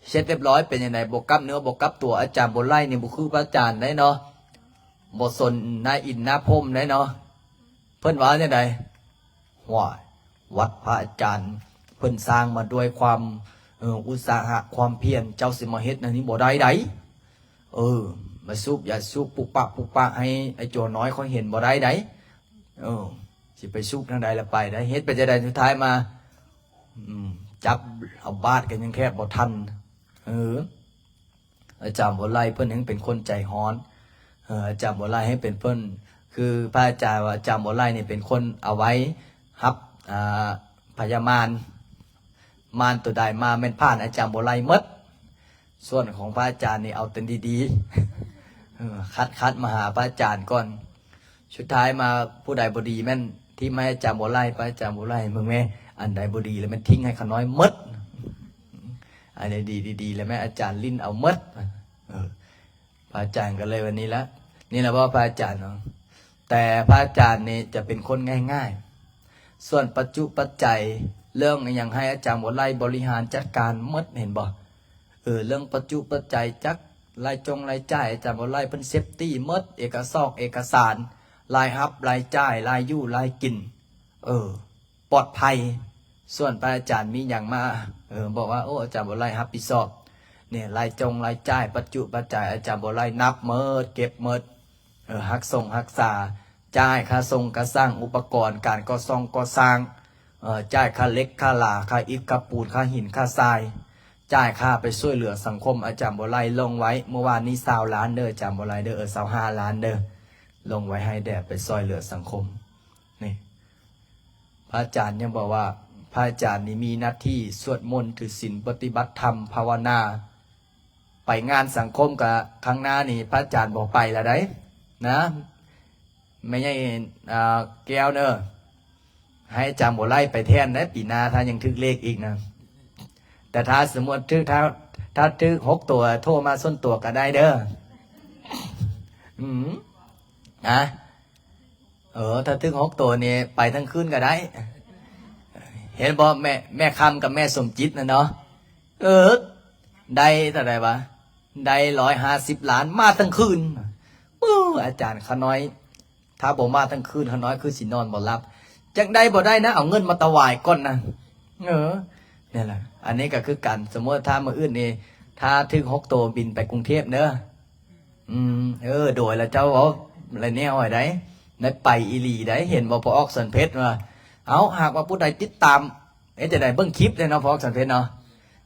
ເສັດລຽບຮ້ອຍ ເປັນຈັ່ງໃດ? ບໍ່ກັບເນື້ອບໍ່ກັບຕົວ. ອາຈານບົວໄລນີ້ບໍ່ຄືພະອາຈານໃດເນາະ ບໍ່ສົນໜ້າອິນໜ້າພົມໃດເນາະ. ເພິ່ນວ່າຈັ່ງໃດ? ຫ້ວຍ ວັດພະອາຈານເພິ່ນສ້າງມາດ້ວຍຄວາມ ເອີ ອຸດສາຫະ ຄວາມພຽນ ເຈົ້າຊິມາເຮັດອັນນີ້ບໍ່ໄດ້ໃດ. ເອີ ມາສູບຢາສູບປຸກປະປຸກປະໃຫ້ໄອ້ຕົວນ້ອຍຂ້ອຍເຫັນບໍ່ໄດ້ໃດ. ເອີ ຊິໄປສູບທາງໃດລະໄປໄດ້ ເຮັດໄປຈັ່ງໃດ? ສຸດທ້າຍມາ ອືມ ຈັບເອົາບາດກັນຍັງແທບບໍ່ທັນ. ເອີ ອາຈານບົວໄລເພິ່ນແຮ່ງເປັນຄົນໃຈຮ້ອນ. ເອີ ອາຈານບົວໄລແຮ່ງເປັນເພິ່ນ ຄືພະອາຈານວ່າ ອາຈານບົວໄລນີ້ເປັນຄົນເອົາໄວ້ຮັບ ອ່າ ພະຍາມານ ມານຕົວໃດມາແມ່ນຜ່ານອາຈານບົວໄລໝົດ. ສ່ວນຂອງພະອາຈານນີ້ເອົາແຕ່ດີໆ ເອີ ຄັດໆ ມາຫາພະອາຈານກ່ອນ. ສຸດທ້າຍມາຜູ້ໃດບໍ່ດີແມ່ນຖິ້ມໃຫ້ອາຈານບົວໄລ ພະອາຈານບົວໄລ ເບິ່ງແມ້ ອັນໃດບໍ່ດີແລ້ວແມ່ນຖິ້ມໃຫ້ຂ້ານ້ອຍໝົດ ອັນໃດດີໆ ແລ້ວແມ່ນອາຈານຫຼິ້ນເອົາໝົດ. ເອີ ພະອາຈານກໍເລີຍວ່ານີ້ລະ ນີ້ລະບໍ່ພະອາຈານເນາະ. ແຕ່ພະອາຈານນີ້ຈະເປັນຄົນງ່າຍໆ. ສ່ວນປັດຈຸປັດໄຈ ເລື່ອງອີ່ຫຍັງໃຫ້ອາຈານບົວໄລບໍລິຫານຈັດການໝົດ ເຫັນບໍ່? ເອີ ເລື່ອງປັດຈຸປັດໄຈ ຈັກລາຍຈົງລາຍຈ່າຍ ອາຈານບົວໄລເພິ່ນເຊັບຕີໝົດ ເອກະສອກເອກະສານ ລາຍຮັບລາຍຈ່າຍ ລາຍຢູ່ລາຍກິນ ເອີ ປອດໄພ. ສ່ວນພະອາຈານມີຫຍັງມາ ເອີ ບອກວ່າ ໂອ້ ອາຈານບົວໄລຮັບຜິດຊອບ ນີ້ ລາຍຈົງລາຍຈ່າຍ ປັດຈຸປັດໄຈ ອາຈານບົວໄລນັບໝົດ ເກັບໝົດ ເອີ ຮັກຊົງຮັກສາ ຈ່າຍຄ່າສົ່ງຄ່າສ້າງ ອຸປະກອນການກໍ່ສ້າງກໍ່ສ້າງ, ເອີ ຈ່າຍຄ່າເຫຼັກຄ່າຫຼາ ຄ່າອິດຄ່າປູນ ຄ່າຫີນຄ່າຊາຍ, ຈ່າຍຄ່າໄປຊ່ວຍເຫຼືອສັງຄົມ. ອາຈານບົວໄລລົງໄວ້ເມື່ອວານນີ້ ຊາວລ້ານເດີ ອາຈານບົວໄລເດີ, ເອີ ຊາວຫ້າລ້ານເດີ ລົງໄວ້ໃຫ້ແດ່ໄປຊ່ວຍເຫຼືອສັງຄົມ. ນີ້ ພະອາຈານຍັງບອກວ່າ ພະອາຈານນີ້ມີໜ້າທີ່ສວດມົນ ຖືສິນ ປະຕິບັດທຳ ພາວະນາ. ໄປງານສັງຄົມກະ ຄັ້ງໜ້ານີ້ພະອາຈານບໍ່ໄປລະໃດ໋ນະ ແມ່ໃຫຍ່ ອ່າ ແກ້ວເນີ. ໃຫ້ອາຈານບົວໄລໄປແທນໄດ໋ ປີໜ້າ ຖ້າຍັງຖືກເລກອີກນະ. ແຕ່ຖ້າສົມມຸດຖືກ ຖ້າ ຖ້າຖືກຫົກໂຕ ໂທມາສ່ວນຕົວກະໄດ້ເດີ. ອືມ ນະ ເອີ ຖ້າຖືກຫົກໂຕນີ້ໄປທັງຄືນກະໄດ້. ເຫັນບໍ່ ແມ່ ແມ່ຄຳກັບແມ່ສົມຈິດນະເນາະ. ເອີ ໄດ້ເທົ່າໃດວະ? ໄດ້ຮ້ອຍຫ້າສິບລ້ານ ມາທັງຄືນ. ໂອ້ ອາຈານ ຂ້ານ້ອຍ ຖ້າບໍ່ມາທັງຄືນ ຂ້ານ້ອຍຄືຊິນອນບໍ່ຫຼັບ. ຈັກໄດ້ບໍ່ໄດ້ນະ ເອົາເງິນມາຖວາຍກ່ອນນະ. ເອີ ນີ້ແຫຼະ ອັນນີ້ກະຄືກັນ. ສົມມຸດຖ້າມື້ອື່ນນີ້ ຖ້າຖືກຫົກໂຕບິນໄປກຸງເທບເດີ. ອືມ ເອີ ໂດຍ ລະເຈົ້າເວົ້າລະແນວໃດ໋ ໄດ້ໄປອີ່ຫຼີໃດ໋. ເຫັນບໍ່ ພໍ່ອອກສັນເພັດວ່າ ເອົ້າ ຫາກວ່າຜູ້ໃດຕິດຕາມ ເຮັດຈັ່ງໃດ ເບິ່ງຄລິບເດ້ເນາະ ພໍ່ອອກສັນເພັດເນາະ.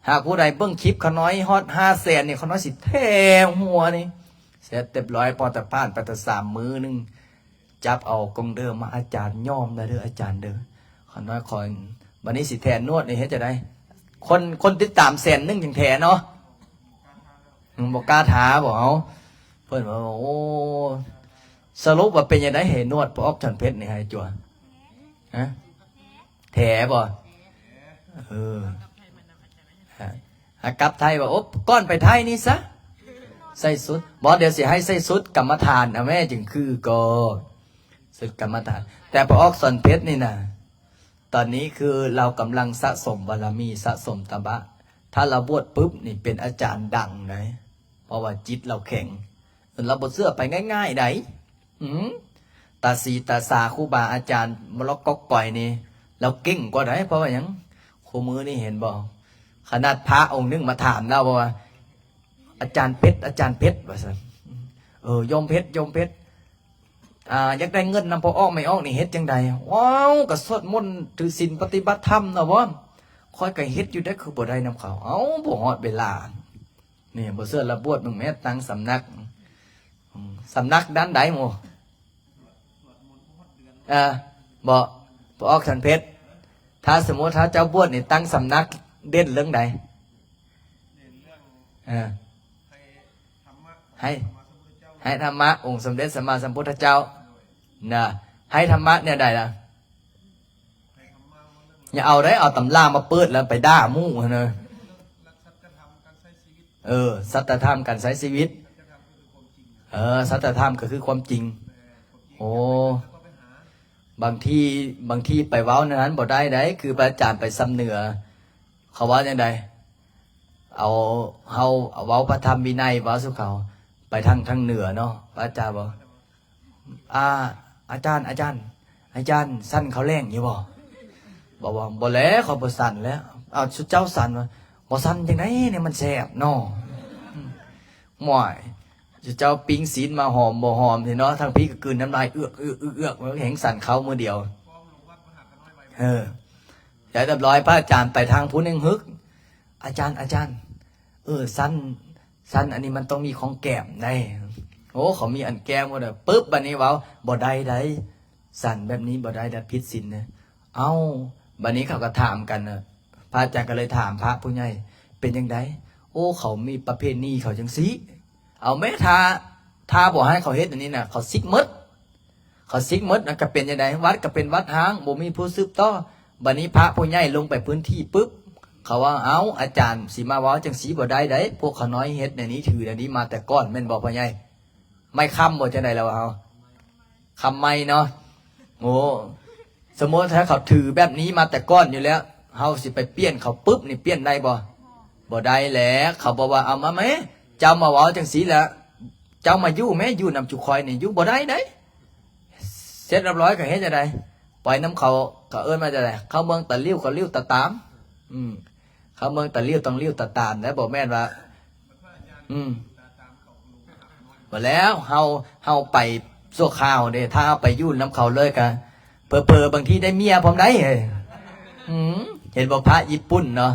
ຫາກຜູ້ໃດເບິ່ງຄລິບຂ້ານ້ອຍຮອດຫ້າແສນນີ້ ຂ້ານ້ອຍຊິແຖມຫົວນີ້ ເສັດຮຽບຮ້ອຍ. ພໍແຕ່ຜ່ານໄປແຕ່ສາມມື້ໜຶ່ງ ຈັບເອົາກົງເດີມາ ອາຈານຍອມແລ້ວເດີ ອາຈານເດີ. ຂ້ານ້ອຍຂໍ ບັດນີ້ຊິແຖນວດນີ້ເຮັດຈັ່ງໃດ? ຄົນ ຄົນຕິດຕາມແສນໜຶ່ງຈັ່ງແຖເນາະ. ອືມ ບໍ່ກ້າທ້າບໍ່ເຮົາ. ເພິ່ນວ່າ ໂອ້ ສະຫຼຸບວ່າເປັນຈັ່ງໃດ ໃຫ້ນວດພໍ່ອອກສັນເພັດນີ້ໃຫ້ຈົວ? ຮະ ແຖບໍ່? ເອີ ຫາກັບໄທວ່າ ໂອ້ ກ່ອນໄປໄທນີ້ຊະ ໃສ່ຊຸດ ບໍ່ ດຽວຊິໃຫ້ໃສ່ຊຸດກຳມະຖານ ອາ ແມ່ຈຶ່ງຄືກໍ ຊຸດກຳມະຖານ. ແຕ່ພໍ່ອອກສັນເພັດນີ້ນະ ຕອນນີ້ຄືລາວກຳລັງສະສົມບາລະມີ ສະສົມຕະບະ. ຖ້າລາວບວດປຶບນີ້ເປັນອາຈານດັງໃດ໋ ເພາະວ່າຈິດລາວແຂງ. ລາວບໍ່ເຊື່ອໄປງ່າຍໆໃດ໋. ອືມ ຕາສີຕາສາ ຄູບາອາຈານ ມໍລະກອກກອຍນີ້ ລາວເກັ່ງກວ່າໃດ໋. ເພາະວ່າຫຍັງ? ຄູ່ມື້ນີ້ເຫັນບໍ່ ຂະໜາດພະອົງໜຶ່ງມາຖາມລາວວ່າ ອາຈານເພັດ ອາຈານເພັດ ວ່າຊັ້ນ. ເອີ ໂຍມເພັດ ໂຍມເພັດ ອ່າ ຢາກໄດ້ເງິນນຳພໍ່ອອກແມ່ອອກນີ້ເຮັດຈັ່ງໃດ? ວ້າວ ກະສວດມົນຖືສິນປະຕິບັດທຳນະບໍ່? ຂ້ອຍກະເຮັດຢູ່ເດ້ ຄືບໍ່ໄດ້ນຳເຂົາ. ເອົ້າ ບໍ່ຮອດເວລາ. ນີ້ ບໍ່ເຊື່ອລະບວດເບິ່ງແມ້ ຕັ້ງສຳນັກ. ອືມ ສຳນັກດ້ານໃດໝູ່? ເອີ ບໍ່ ບໍ່ອອກສັນເພັດ. ຖ້າສົມມຸດ ຖ້າເຈົ້າບວດນີ້ ຕັ້ງສຳນັກເດັ່ນເລື່ອງໃດ? ເອີ ໃຫ້ ໃຫ້ທຳມະອົງສົມເດັດສຳມາສຳພຸດທະເຈົ້ານະ. ໃຫ້ທຳມະແນວໃດລະ? ຢ່າເອົາໄດ໋ ເອົາຕຳລາມາເປີດແລ້ວໄປດ່າໝູ່ຫັ້ນນະ. ເອີ ສັດຕະທຳການໃຊ້ຊີວິດ. ເອີ ສັດຕະທຳກໍຄືຄວາມຈິງ. ໂອ້ ບາງທີ ບາງທີໄປເວົ້າແນວນັ້ນບໍ່ໄດ້ໃດ໋. ຄືພະອາຈານໄປຊຳເໜືອ ເຂົາເວົ້າຈັ່ງໃດ? ເອົາ ເຮົາເວົ້າພະທຳວິໄນ ເວົ້າສູ່ເຂົາ ໄປທາງ ທາງເໜືອເນາະ. ພະອາຈານບອກ ອ່າ ອາຈານ ອາຈານ ອາຈານ ສັນເຂົ້າແລງຢູ່ບໍ່? ບອກວ່າ ບໍ່ແຫຼະ ຂ້ອຍບໍ່ສັນແຫຼະ. ເອົາ ຊຸເຈົ້າສັນວ່າ ບໍ່ສັນຈັ່ງໃດນີ້ ມັນແຊບເນາະ. ໝ້ອຍ ຊຸເຈົ້າປີ້ງຊີ້ນມາຫອມບໍ່ຫອມຊິເນາະ ທາງພີ້ກໍກືນນ້ຳລາຍເອືອກໆໆໆ ແຮງສັນເຂົ້າມື້ດຽວ. ເອີ ແລ້ວຮຽບຮ້ອຍ ພະອາຈານໄປທາງພຸ້ນແຮງຮຶກ. ອາຈານ ອາຈານ ເອີ ສັນ ສັນອັນນີ້ມັນຕ້ອງມີຂອງແກ້ມໃດ໋. ໂອ້ ເຂົາມີອັນແກ້ມໝົດ. ປຶບ ບາດນີ້ເວົ້າ ບໍ່ໄດ້ໃດ໋ ສັນແບບນີ້ບໍ່ໄດ້ໃດ໋ ຜິດສິນເດ້. ເອົ້າ ບາດນີ້ເຂົາກໍຖາມກັນນະ ພະອາຈານກໍເລີຍຖາມພະຜູ້ໃຫຍ່ ເປັນຈັ່ງໃດ? ໂອ້ ເຂົາມີປະເພນີເຂົາຈັ່ງຊີ້. ເອົາແມ້ ຖ້າ ຖ້າບໍ່ໃຫ້ເຂົາເຮັດອັນນີ້ນະ ເຂົາສິກໝົດ. ເຂົາສິກໝົດນະ ກະເປັນຈັ່ງໃດ? ວັດກະເປັນວັດຮ້າງ ບໍ່ມີຜູ້ສືບຕໍ່. ບາດນີ້ພະຜູ້ໃຫຍ່ລົງໄປພື້ນທີ່ປຶບ ເຂົາວ່າ ເອົ້າ ອາຈານຊິມາເວົ້າຈັ່ງຊີ້ບໍ່ໄດ້ໃດ໋ ພວກຂ້ານ້ອຍເຮັດແນວນີ້ ຖືແນວນີ້ມາແຕ່ກ່ອນ ແມ່ນບໍ່ພໍ່ໃຫຍ່? ໄມ້ຄ້ຳບໍ່ ຈັ່ງໃດລະວ່າເຮົາ ຄ້ຳໄມ້ເນາະ. ໂອ້ ສົມມຸດຖ້າເຂົາຖືແບບນີ້ມາແຕ່ກ່ອນຢູ່ແລ້ວ ເຮົາຊິໄປປ່ຽນເຂົາປຶບນີ້ ປ່ຽນໄດ້ບໍ່? ບໍ່ໄດ້ແຫຼະ. ເຂົາບອກວ່າ ເອົາມາແມ້ ເຈົ້າມາເວົ້າຈັ່ງຊີ້ລະ ເຈົ້າມາຢູ່ແມ້ ຢູ່ນຳຈຸຂ້ອຍນີ້ ຢູ່ບໍ່ໄດ້ໃດ໋. ເສັດຮຽບຮ້ອຍກໍເຮັດຈັ່ງໃດ? ໄປນຳເຂົາ ເຂົາເອີ້ນວ່າຈັ່ງໃດ? ເຂົ້າເມືອງຕາຫຼິ້ວ ກໍຫຼິ້ວຕາຕາມ. ອືມ ເຂົ້າເມືອງຕາຫຼິ້ວ ຕ້ອງຫຼິ້ວຕາຕາມນະ ບໍ່ແມ່ນວ່າ ອືມ ບໍ່ແລ້ວ ເຮົາ ເຮົາໄປ ຊົ່ວຄາວເດ້. ຖ້າເຮົາໄປຢູ່ນຳເຂົາເລີຍກະເຜີໆບາງທີໄດ້ເມຍພ້ອມໄດ໋. ເອີ ອືມ ເຫັນບໍ່ ພະຍີ່ປຸ່ນເນາະ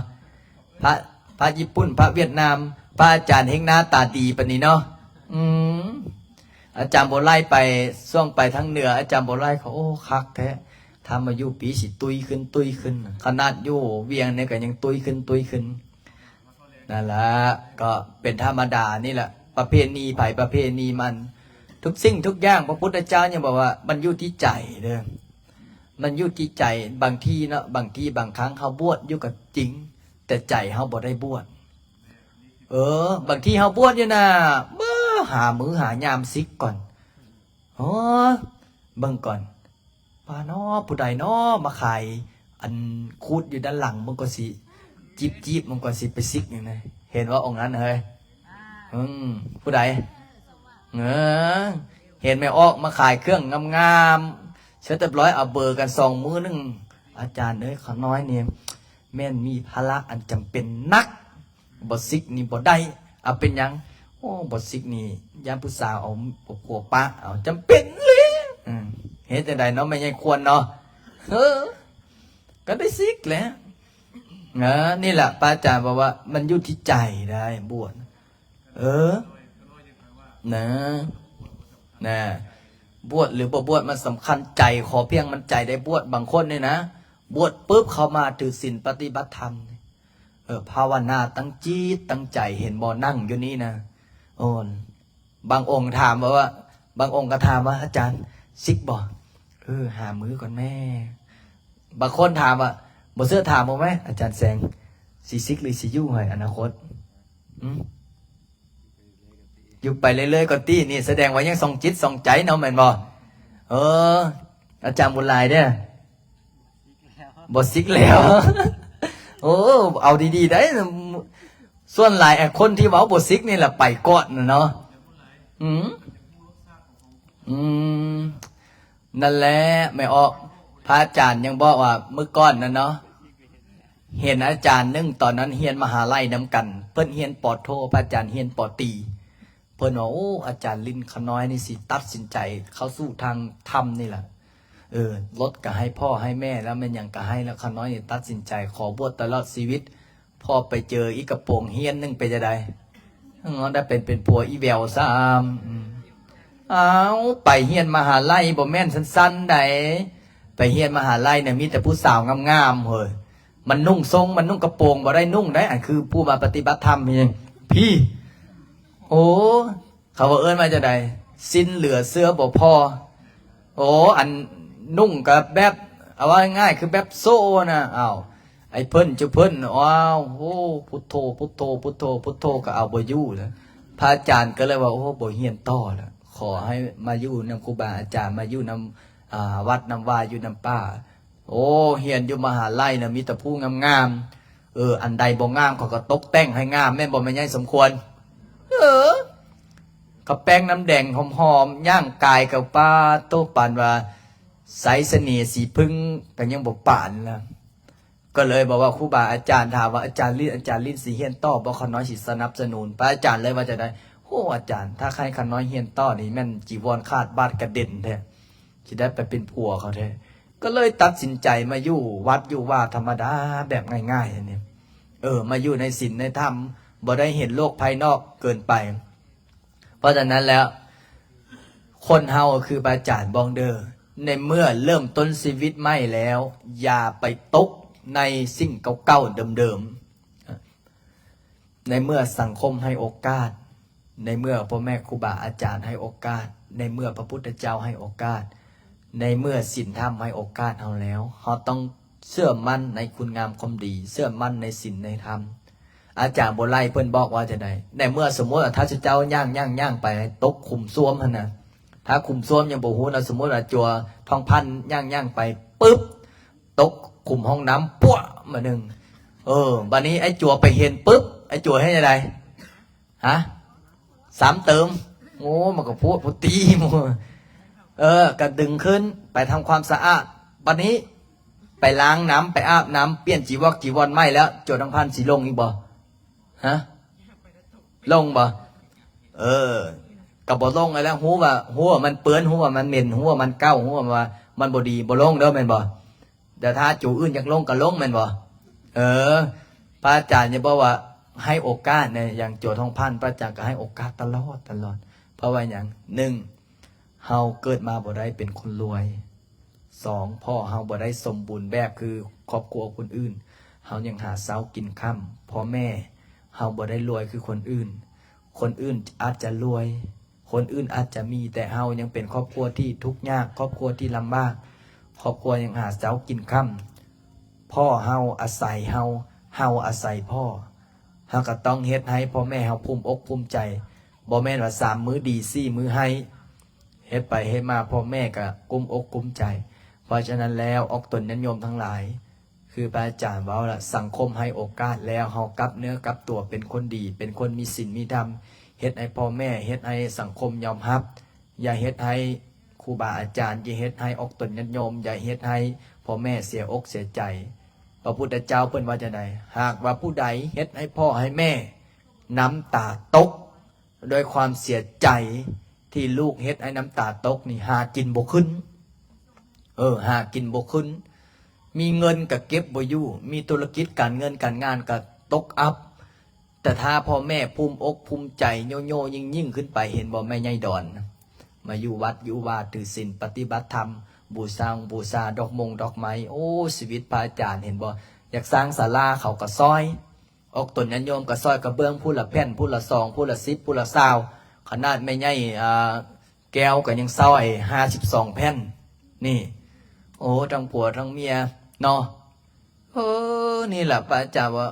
ພະ ພະຍີ່ປຸ່ນ ພະຫວຽດນາມ ພະອາຈານແຮ່ງໜ້າຕາດີປານນີ້ເນາະ. ອືມ ອາຈານບົວໄລໄປ ຊ່ວງໄປທາງເໜືອ ອາຈານບົວໄລເຂົາ ໂອ້ ຄັກແທ້. ຖ້າມາຢູ່ປີຊິຕຸ້ຍຂຶ້ນ ຕຸ້ຍຂຶ້ນ. ຂະໜາດຢູ່ວຽງນີ້ກໍຍັງຕຸ້ຍຂຶ້ນ ຕຸ້ຍຂຶ້ນ. ນັ້ນລະ ກໍເປັນທຳມະດານີ້ແຫຼະ ປະເພນີໃຜປະເພນີມັນ. ທຸກສິ່ງທຸກຢ່າງ ພະພຸດທະເຈົ້າຍັງບອກວ່າມັນຢູ່ທີ່ໃຈເດີ້ ມັນຢູ່ທີ່ໃຈ. ບາງທີເນາະ ບາງທີບາງຄັ້ງເຮົາບວດຢູ່ກໍຈິງ ແຕ່ໃຈເຮົາບໍ່ໄດ້ບວດ. ເອີ ບາງທີເຮົາບວດຢູ່ນະ ເບິ່ງ ຫາມື້ຫາຍາມສິກກ່ອນ. ໂອ້ ເບິ່ງກ່ອນ ວ່າເນາະ ຜູ້ໃດເນາະມາຂາຍອັນຂູດຢູ່ດ້ານຫຼັງ ມັນກໍຊິຈີບໆ ມັນກໍຊິໄປສິກຫຍັງນະ. ເຫັນວ່າອົງນັ້ນເຮີ້ຍ ອືມ ຜູ້ໃດ? ເອີ ເຫັນແມ່ອອກມາຂາຍເຄື່ອງງາມໆ ເສັດຮຽບຮ້ອຍ ເອົາເບີກັນສອງມື້ໜຶ່ງ. ອາຈານເອີຍ ຂ້ານ້ອຍນີ້ແມ່ນມີພາລະອັນຈຳເປັນໜັກ ບໍ່ສິກນີ້ບໍ່ໄດ້. ເອົາ ເປັນຫຍັງ? ໂອ້ ບໍ່ສິກນີ້ຢ້ານຜູ້ສາວເອົາ ເອົາຜົວປະເອົາ ຈຳເປັນເລີຍ. ເຮັດຈັ່ງໃດເນາະ ແມ່ໃຫຍ່ຄວນເນາະ? ເອີ ກໍໄດ້ສິກແຫຼະ. ເອີ ນີ້ແຫຼະ ພະອາຈານບອກວ່າມັນຢູ່ທີ່ໃຈໄດ໋ ບວດ. ເອີ ນະ ນະ ບວດຫຼືບໍ່ບວດມັນສຳຄັນໃຈ ຂໍພຽງມັນໃຈໄດ້ບວດ. ບາງຄົນນີ້ນະ ບວດປຶບເຂົ້າມາຖືສິນປະຕິບັດທຳ ເອີ ພາວະນາຕັ້ງຈິດຕັ້ງໃຈ ເຫັນບໍ່ ນັ່ງຢູ່ນີ້ນະ. ໂອ້ ບາງອົງຖາມວ່າ ບາງອົງກໍຖາມວ່າ ອາຈານ ສິກບໍ່? ເອີ ຫາມື້ກ່ອນແມ້. ບາງຄົນຖາມວ່າ ບໍ່ເຊື່ອຖາມເບິ່ງໄໝ ອາຈານແສງ ຊິສິກຫຼືຊິຢູ່ໃຫ້ອະນາຄົດ? ຫື? ຢູ່ໄປເລື້ອຍໆກ່ອນຕິ. ນີ້ສະແດງວ່າຍັງສ່ອງຈິດສ່ອງໃຈເນາະ ແມ່ນບໍ່? ເອີ ອາຈານບຸນຫຼາຍເດ້ ບໍ່ສິກແລ້ວ. ໂອ້ ເອົາດີໆໄດ໋. ສ່ວນຫຼາຍ ອາ ຄົນທີ່ເວົ້າບໍ່ສິກນີ້ລະໄປກ່ອນນະເນາະ. ອືມ ອືມ ນັ້ນແຫຼະ ແມ່ອອກ ພະອາຈານຍັງບອກວ່າ ມື້ກ່ອນນັ້ນເນາະ ເຫັນອາຈານໜຶ່ງ ຕອນນັ້ນຮຽນມະຫາໄລນຳກັນ ເພິ່ນຮຽນ ປ.ໂທ ພະອາຈານຮຽນ ປ.ຕີ. ເພິ່ນວ່າ ໂອ້ ອາຈານລິນ ຂະນ້ອຍນີ້ຊິຕັດສິນໃຈເຂົ້າສູ່ທາງທຳນີ້ລະ. ເອີ ລົດກໍໃຫ້ພໍ່ໃຫ້ແມ່ແລ້ວ ແມ່ນຫຍັງກໍໃຫ້ແລ້ວ ຂະນ້ອຍນີ້ຕັດສິນໃຈຂໍບວດຕະຫຼອດຊີວິດ. ພໍໄປເຈີອີກກະໂປງຮຽນໜຶ່ງ ເປັນຈັ່ງໃດ? ເອີ ໄດ້ເປັນ ເປັນຜົວອີແວວຊ້ຳ. ອືມ ອ້າວ ໄປຮຽນມະຫາໄລບໍ່ແມ່ນສັ້ນໆໃດ໋. ໄປຮຽນມະຫາໄລນະ ມີແຕ່ຜູ້ສາວງາມໆເຮີ້ຍ. ມັນນຸ່ງຊົງ ມັນນຸ່ງກະໂປງບໍ່ໄດ້ນຸ່ງໄດ໋. ອັນຄືຜູ້ມາປະຕິບັດທຳນີ້ ພີ້ ໂອ້ ເຂົາວ່າເອີ້ນວ່າຈັ່ງໃດ? ສິ້ນເຫຼືອເສື້ອບໍ່ພໍ. ໂອ້ ອັນນຸ່ງກໍແບບ ເອົາວ່າງ່າຍໆ ຄືແບບໂສ້ນະ. ອ້າວ ໄອ້ເພິ່ນຈຸເພິ່ນ ອ້າວ ໂອ້ ພຸດໂທ ພຸດໂທ ພຸດໂທ ພຸດໂທ ກໍເອົາບໍ່ຢູ່ແລ້ວ. ພະອາຈານກໍເລີຍວ່າ ໂອ້ ບໍ່ຮຽນຕໍ່ແລ້ວ ຂໍໃຫ້ມາຢູ່ນຳຄູບາອາຈານ ມາຢູ່ນຳ ອ່າ ວັດນຳວາ ຢູ່ນຳປ່າ. ໂອ້ ຮຽນຢູ່ມະຫາໄລນະ ມີແຕ່ຜູ້ງາມໆ. ເອີ ອັນໃດບໍ່ງາມ ເຂົາກໍຕົກແຕ່ງໃຫ້ງາມ ແມ່ນບໍ່ ແມ່ໃຫຍ່ສົມຄວນ? ເອີ ກະແປ້ງນ້ຳແດງຫອມໆ ຍ່າງກາຍກໍປາດໂທ້ ປານວ່າໃຊ້ສະເໜ່ສີຜຶ່ງກໍຍັງບໍ່ປານລະ. ກໍເລີຍບອກວ່າ ຄູບາອາຈານ ຖາມວ່າ ອາຈານລິນ ອາຈານລິນຊິຮຽນຕໍ່ບໍ່? ຂ້ານ້ອຍຊິສະໜັບສະໜູນ. ພະອາຈານເລີຍວ່າຈັ່ງໃດ? ໂອ້ ອາຈານ ຖ້າໃຫ້ຂ້ານ້ອຍຮຽນຕໍ່ນີ້ ແມ່ນຈີວອນຂາດບາດກະເດັນແທ້ ຊິໄດ້ໄປເປັນຜົວເຂົາແທ້. ກໍເລີຍຕັດສິນໃຈມາຢູ່ວັດຢູ່ວາທຳມະດາແບບງ່າຍໆ ອັນນີ້ ເອີ ມາຢູ່ໃນສິນໃນທຳ ບໍ່ໄດ້ເຫັນໂລກພາຍນອກເກີນໄປ. ເພາະສະນັ້ນແລ້ວ ຄົນເຮົາຄືພະອາຈານບອງເດີ ໃນເມື່ອເລີ່ມຕົ້ນຊີວິດໃໝ່ແລ້ວ ຢ່າໄປຕົກໃນສິ່ງເກົ່າໆເດີມໆ. ໃນເມື່ອສັງຄົມໃຫ້ໂອກາດ, ໃນເມື່ອພໍ່ແມ່ຄູບາອາຈານໃຫ້ໂອກາດ, ໃນເມື່ອພະພຸດທະເຈົ້າໃຫ້ໂອກາດ, ໃນເມື່ອສິນທຳໃຫ້ໂອກາດເຮົາແລ້ວ, ເຮົາຕ້ອງເຊື່ອໝັ້ນໃນຄຸນງາມຄວາມດີ, ເຊື່ອໝັ້ນໃນສິນໃນທຳ. ອາຈານບົວໄລເພິ່ນບອກວ່າຈັ່ງໃດ? ໃນເມື່ອສົມມຸດວ່າຖ້າເຈົ້າຍ່າງ, ຍ່າງ, ຍ່າງໄປຕົກຂຸມຊວມຫັ້ນນະ, ຖ້າຂຸມຊວມຍັງບໍ່ຮູ້ນະ, ສົມມຸດວ່າຈົວທອງພັນຍ່າງ, ຍ່າງໄປປຶບ, ຕົກຂຸມຫ້ອງນ້ຳ ປົວະ ບາດໜຶ່ງ. ເອີ ບາດນີ້ໄອ້ຈົວໄປເຫັນປຶບ ໄອ້ຈົວເຮັດຈັ່ງໃດ? ຮະ? ຊ້ຳເຕີມ. ໂອ້ ມັນກໍໂພດໂພດຕີໝູ່. ເອີ ກໍດຶງຂຶ້ນໄປທຳຄວາມສະອາດ. ບາດນີ້ໄປລ້າງນ້ຳ ໄປອາບນ້ຳ ປ່ຽນຈີວອກຈີວອນໃໝ່ແລ້ວ ຈົວທອງພັນຊິຫຼົງອີກບໍ່? ຮະ? ຫຼົງບໍ່? ເອີ ກໍບໍ່ລົງຫັ້ນແຫຼະ. ຮູ້ວ່າ ຮູ້ວ່າມັນເປື້ອນ ຮູ້ວ່າມັນເໝັນ ຮູ້ວ່າມັນເກົ່າ ຮູ້ວ່າມັນບໍ່ດີ ບໍ່ລົງເດີ ແມ່ນບໍ່? ແຕ່ຖ້າໂຈອື່ນຢາກລົງກໍລົງ ແມ່ນບໍ່? ເອີ ພະອາຈານຈະບອກວ່າໃຫ້ໂອກາດນະ ຢ່າງໂຈທອງພັນ ພະອາຈານກໍໃຫ້ໂອກາດຕະຫຼອດ ຕະຫຼອດ. ເພາະວ່າຫຍັງ? ໜຶ່ງ ເຮົາເກີດມາບໍ່ໄດ້ເປັນຄົນລວຍ. ສອງ ພໍ່ເຮົາບໍ່ໄດ້ສົມບູນແບບຄືຄອບຄົວຄົນອື່ນ, ເຮົາຍັງຫາເຊົ້າກິນຄ່ຳ. ພໍ່ແມ່ເຮົາບໍ່ໄດ້ລວຍຄືຄົນອື່ນ, ຄົນອື່ນອາດຈະລວຍ, ຄົນອື່ນອາດຈະມີ, ແຕ່ເຮົາຍັງເປັນຄອບຄົວທີ່ທຸກຍາກ, ຄອບຄົວທີ່ລຳບາກ, ຄອບຄົວຍັງຫາເຊົ້າກິນຄ່ຳ. ພໍ່ເຮົາອາໄສເຮົາ, ເຮົາອາໄສພໍ່. ເຮົາກໍຕ້ອງເຮັດໃຫ້ພໍ່ແມ່ເຮົາພູມອົກພູມໃຈ, ບໍ່ແມ່ນວ່າສາມມື້ດີ ສີ່ມື້ຮ້າຍ. ເຮັດໄປເຮັດມາ ພໍ່ແມ່ກໍກຸ້ມອົກກຸ້ມໃຈ. ເພາະສະນັ້ນແລ້ວ ອອກຕົນຍາດໂຍມທັງຫຼາຍ, ຄືພະອາຈານເວົ້າລະ, ສັງຄົມໃຫ້ໂອກາດແລ້ວ ເຮົາກັບເນື້ອກັບຕົວເປັນຄົນດີ, ເປັນຄົນມີສິນມີທຳ, ເຮັດໃຫ້ພໍ່ແມ່, ເຮັດໃຫ້ສັງຄົມຍອມຮັບ. ຢ່າເຮັດໃຫ້ຄູບາອາຈານ, ຢ່າເຮັດໃຫ້ອອກຕົນຍາດໂຍມ, ຢ່າເຮັດໃຫ້ພໍ່ແມ່ເສຍອົກເສຍໃຈ. ພະພຸດທະເຈົ້າເພິ່ນວ່າຈັ່ງໃດ? ຫາກວ່າຜູ້ໃດເຮັດໃຫ້ພໍ່ໃຫ້ແມ່ນ້ຳຕາຕົກ ດ້ວຍຄວາມເສຍໃຈທີ່ລູກເຮັດໃຫ້ນ້ຳຕາຕົກນີ້ ຫາກິນບໍ່ຂຶ້ນ. ເອີ ຫາກິນບໍ່ຂຶ້ນ. ມີເງິນກໍເກັບບໍ່ຢູ່, ມີທຸລະກິດການເງິນການງານກໍຕົກອັບ. ແຕ່ຖ້າພໍ່ແມ່ພູມອົກພູມໃຈ ໂຍໂຍຍິ່ງໆຂຶ້ນໄປ, ເຫັນບໍ່ ແມ່ໃຫຍ່ດອນ ມາຢູ່ວັດຢູ່ວາ ຖືສິນປະຕິບັດທຳ, ບູຊາ ບູຊາດອກມົງດອກໄມ້. ໂອ້ ຊີວິດພະອາຈານ ເຫັນບໍ່? ຢາກສ້າງສາລາ ເຂົາກໍຊ່ອຍ. ອອກຕົນຍາດໂຍມກໍຊ່ອຍກະເບື້ອງຜູ້ລະແຜ່ນ ຜູ້ລະສອງ ຜູ້ລະສິບ ຜູ້ລະຊາວ. ຂະໜາດແມ່ໃຫຍ່ ອ່າ ແກ້ວກໍຍັງຊ່ອຍຫ້າສິບສອງແຜ່ນ. ນີ້ ໂອ້ ທັງຜົວທັງເມຍເນາະ. ເອີ ນີ້ລະພະອາຈານວ່າ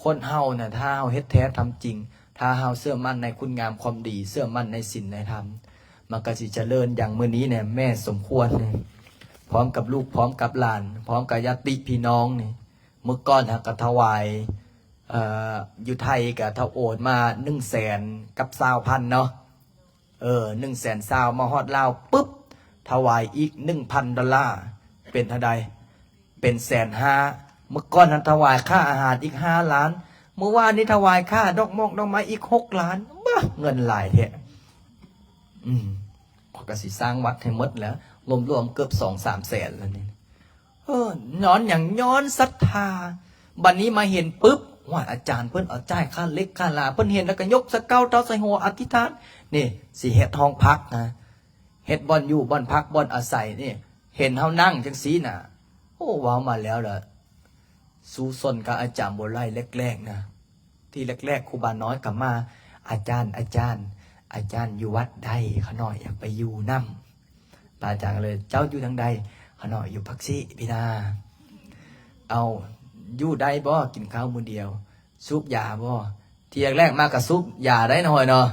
ຄົນເຮົານະ ຖ້າເຮົາເຮັດແທ້ທຳຈິງ, ຖ້າເຮົາເຊື່ອໝັ້ນໃນຄຸນງາມຄວາມດີ, ເຊື່ອໝັ້ນໃນສິນໃນທຳ, ມັນກໍຊິຈະເລີນ. ຢ່າງມື້ນີ້ແນ່ ແມ່ສົມຄວນນີ້ ພ້ອມກັບລູກ ພ້ອມກັບຫຼານ ພ້ອມກັບຍາດຕິພີ່ນ້ອງນີ້, ມື້ກ່ອນຫາກະຖວາຍ ເອີ ຢູ່ໄທກະຖະໂອນມາໜຶ່ງແສນກັບຊາວພັນເນາະ. ເອີ ໜຶ່ງແສນຊາວ ມາຮອດລາວປຶບ ຖວາຍອີກໜຶ່ງພັນດອນລາ ເປັນເທົ່າໃດ? ເປັນແສນຫ້າ. ມື້ກ່ອນຫັ້ນຖວາຍຄ່າອາຫານອີກຫ້າລ້ານ, ມື້ວານນີ້ຖວາຍຄ່າດອກໝອກດອກໄມ້ອີກຫົກລ້ານ. ບາ ເງິນຫຼາຍແທ້. ອືມ ຂ້ອຍກໍຊິສ້າງວັດໃຫ້ໝົດແລ້ວ, ລວມໆເກືອບສອງສາມແສນແລ້ວນີ້. ເອີ ຍ້ອນຫຍັງ? ຍ້ອນສັດທາ. ບັດນີ້ມາເຫັນປຶບ ວ່າອາຈານເພິ່ນເອົາຈ່າຍຄ່າເຫຼັກຄ່າລາ, ເພິ່ນເຫັນແລ້ວກໍຍົກສະເກົາເຕົາໃສ່ຫົວອະທິຖານ. ນີ້ ຊິເຮັດຫ້ອງພັກນະ, ເຮັດບ່ອນຢູ່ ບ່ອນພັກ ບ່ອນອາໄສນີ້, ເຫັນເຮົານັ່ງຈັ່ງຊີ້ນະ. ໂອ້ ເວົ້າມາແລ້ວລະ ສູ້ຊົນກັບອາຈານບົວໄລແລກໆນະ. ທີແລກໆ ຄູບານ້ອຍກໍມາ, ອາຈານ ອາຈານ ອາຈານຢູ່ວັດໃດ? ຂ້ານ້ອຍຢາກໄປຢູ່ນຳ. ພະອາຈານກໍເລີຍ ເຈົ້າຢູ່ທາງໃດ? ຂ້ານ້ອຍຢູ່ພາກຊີ້ພີ້ນາ. ເອົາ ຢູ່ໄດ້ບໍ່? ກິນເຂົ້າມື້ດຽວ. ສູບຢາບໍ່? ທີແລກໆມາກໍສູບຢາໄດ໋ນ້ອຍເນາະ.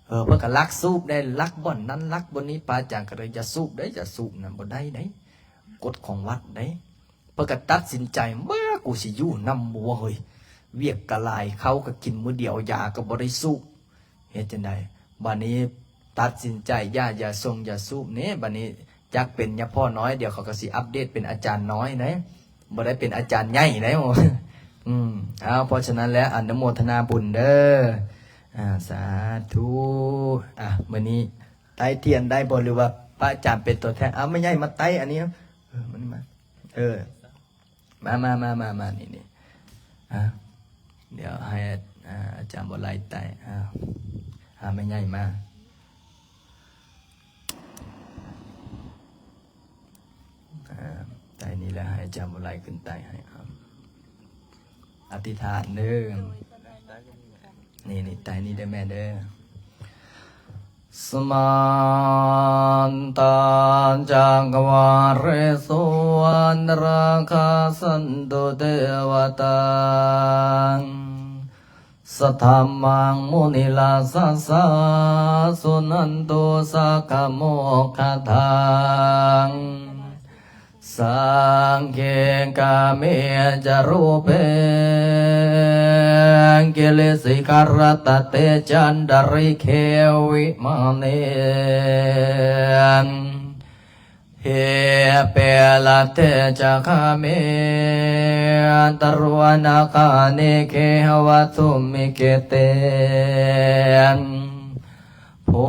ເອີ ເພິ່ນກໍລັກສູບໄດ໋, ລັກບ່ອນນັ້ນ ລັກບ່ອນນີ້. ພະອາຈານກໍເລີຍ ຢ່າສູບເດ້, ຢ່າສູບນະ, ບໍ່ໄດ້ເດ້, ກົດຂອງວັດເດ້. ເພິ່ນກໍຕັດສິນໃຈ, ມາ ກູຊິຢູ່ນຳບໍ່ວະເຮີ້ຍ, ວຽກກໍຫຼາຍ, ເຂົ້າກໍກິນມື້ດຽວ, ຢາກໍບໍ່ໄດ້ສູບ, ເຮັດຈັ່ງໃດ? ບາດນີ້ຕັດສິນໃຈ ຢ່າ ຢ່າຊົງ ຢ່າສູບນີ້. ບາດນີ້ຈາກເປັນຍາພໍ່ນ້ອຍ, ດຽວເຂົາກໍຊິອັບເດດເປັນອາຈານນ້ອຍເດ້, ບໍ່ໄດ້ເປັນອາຈານໃຫຍ່ເດ້. ອືມ ເອົາ ເພາະສະນັ້ນແລ້ວ ອະນຸໂມທະນາບຸນເດີ. ອາ ສາທຸ. ອາ ມື້ນີ້ໄຕ້ທຽນໄດ້ບໍ່ ຫຼືວ່າພະອາຈານເປັນຕົວແທນ? ເອົາ ແມ່ໃຫຍ່ມາໄຕ້ອັນນີ້. ເອີ ມານີ້ມາ. ເອີ ມາ ມາ ມາ ມາ ມາ ນີ້ ນີ້ ອ່າ ດຽວໃຫ້ ອ່າ ອາຈານບົວໄລໄຕ້. ອ່າ ຫາແມ່ໃຫຍ່ມາ. ອ່າ ໄຕ້ນີ້ແຫຼະ, ໃຫ້ອາຈານບົວໄລຂຶ້ນໄຕ້ໃຫ້. ອ່າ ອະທິຖານເດີ. ນີ້ ນີ້ ໄຕ້ນີ້ເດີແມ່ເດີ. Samantā cakkavāḷesu atrāgacchantu devatā. Saddhammaṃ munirājassa suṇantu saggamokkhadaṃ. Sagge kāme ca rūpe girisikharataṭe cantalikkhe vimāne, dīpe raṭṭhe ca gāme taruvanagahane gehavatthumhi khette. ພູ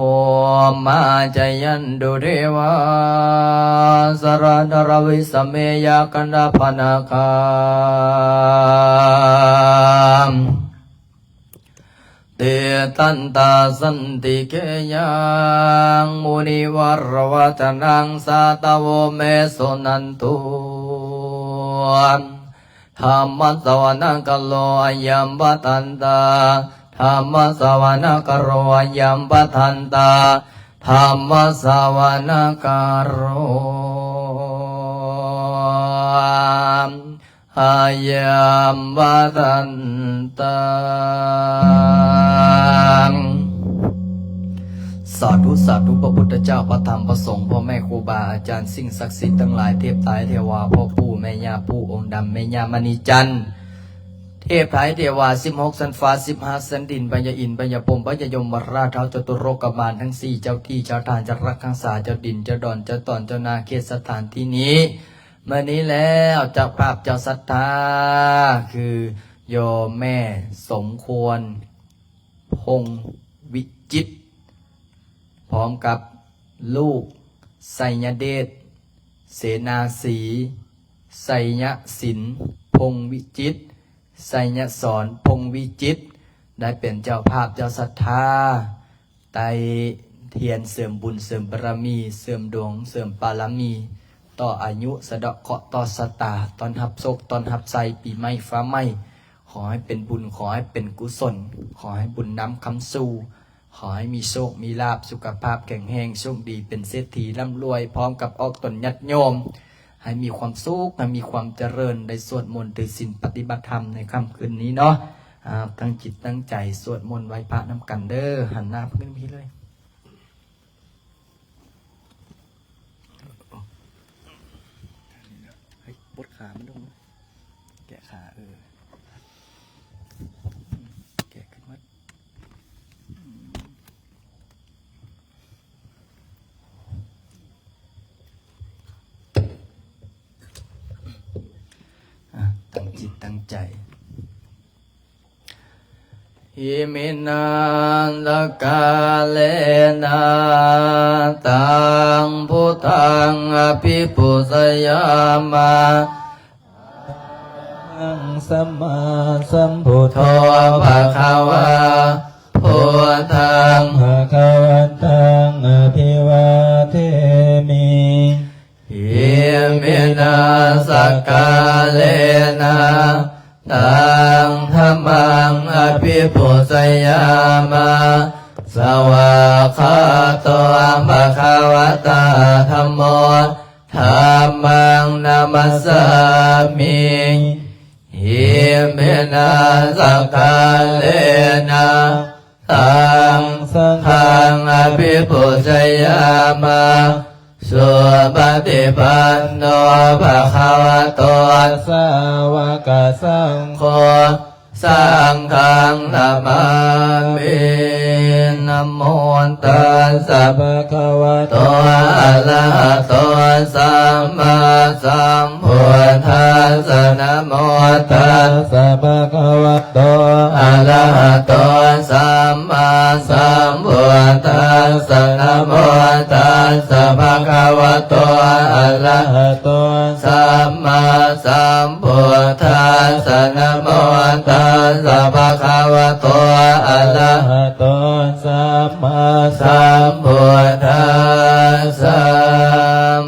ມມາຈະຍັນຕຸເທວາ ສະລະນະລະວິສະເມ ຍັກຂະນາຄະນາຄາ ຕິດຕັນຕາສັນຕິເກຍັງ ມຸນີວະລະວັດຕະນັງ ສາທະໂວ ເມ ສຸນັນຕຸ. ທຳມະສະວະນະກາໂລ ອາຍັມປະທັນຕາ ທຳມະສະວະນະກາໂລ ອາຍັມປະທັນຕາ ທຳມະສະວະນະກາໂລ ອາຍັມປະທັນຕາ. ສາທຸ ສາທຸ ພະພຸດທະເຈົ້າ ພະທຳ ພະສົງ ພໍ່ແມ່ຄູບາອາຈານ ສິ່ງສັກສິດທັງຫຼາຍ ເທບໄຕເທວາ ພໍ່ປູ່ແມ່ຍ່າ ປູ່ອົງດຳ ແມ່ຍ່າມະນີຈັນ ເທບໄຕເທວາ ສິບຫົກຊັ້ນຟ້າ ສິບຫ້າຊັ້ນດິນ ພະຍາອິນ ພະຍາພົມ ພະຍາຍົມມະລາດ ທ້າວຈະຕຸໂລກະບານທັງສີ່ ເຈົ້າທີ່ເຈົ້າທານ ເຈົ້າລັກຮັກສາ ເຈົ້າດິນເຈົ້າດອນ ເຈົ້າຕອນ ເຈົ້ານາເຂດສະຖານທີ່ນີ້ ມື້ນີ້ແລ້ວ ເຈົ້າພາບເຈົ້າສັດທາ ຄືໂຍມແມ່ສົມຄວນ ພົງວິຈິດ ພ້ອມກັບລູກ ໄຊຍະເດດ ເສນາສີ ໄຊຍະສິນ ພົງວິຈິດ ໄຊຍະສອນ ພົງວິຈິດ ໄດ້ເປັນເຈົ້າພາບເຈົ້າສັດທາ ໄຕ້ທຽນເສີມບຸນເສີມບາລະມີ ເສີມດວງເສີມບາລະມີ ຕໍ່ອາຍຸ ສະເດາະເຄາະຕໍ່ຊະຕາ ຕ້ອນຮັບໂຊກຕ້ອນຮັບໄຊ ປີໃໝ່ຟ້າໃໝ່ ຂໍໃຫ້ເປັນບຸນ ຂໍໃຫ້ເປັນກຸສົນ ຂໍໃຫ້ບຸນນຳຄຳສູ່ ຂໍໃຫ້ມີໂຊກມີລາບ ສຸຂະພາບແຂງແຮງ ໂຊກດີ ເປັນເສດຖີ ລ່ຳລວຍ ພ້ອມກັບອອກຕົນຍາດໂຍມ ໃຫ້ມີຄວາມສຸກ ໃຫ້ມີຄວາມຈະເລີນ ໄດ້ສວດມົນຖືສິນປະຕິບັດທຳໃນຄ່ຳຄືນນີ້ເນາະ. ອາ ຕັ້ງຈິດຕັ້ງໃຈສວດມົນໄຫວ້ພະນຳກັນເດີ. ຫັນໜ້າເພິ່ນມາພີ້ເລີຍ. ເຮີ້ຍ ປົດຂາມັນລົງ ແກະຂາ ເອີ ແກະຂຶ້ນມາ. ຕັ້ງຈິດຕັ້ງໃຈ. ອິມິນາສັກກາເລນະ ຕັງ ພຸດທັງ ອະພິປູຊະຍາມະ. ອະລະຫັງ ສຳມາສຳພຸດໂທ ພະຄະວາ ພຸດທັງ ພະຄະວັນຕັງ ອະພິວາເທມິ. ອິມິນາສັກກາເລນະ ຕັງ ທຳມັງ ອະພິປູຊະຍາມະ. ສະວາຄາໂຕ ພະຄະວະຕາ ທຳໂມ ທຳມັງ ນະມັດສາມິ. ອິມິນາສັກກາເລນະ ຕັງ ສັງຄັງ ອະພິປູຊະຍາມະ. ສຸປະຕິປັນໂນ ພະຄະວະໂຕ ສາວະກະສັງໂຄ ສັງຄັງ ນະມາມິ. ນະໂມຕັດສະ ພະຄະວະໂຕ ອະລະຫະໂຕ ສຳມາສຳພຸດທັດສະ. ນະໂມຕັດສະ ພະຄະວະໂຕ ອະລະຫະໂຕ ສຳມາສຳພຸດທັດສະ. ນະໂມຕັດສະ ພະຄະວະໂຕ ອະລະຫະໂຕ ສຳມາສຳພຸດທັດສະ. ນະໂມຕັດສະ ພະຄະວະໂຕ ອະລະຫະໂຕ ສຳມາສຳພຸດທັດສະ.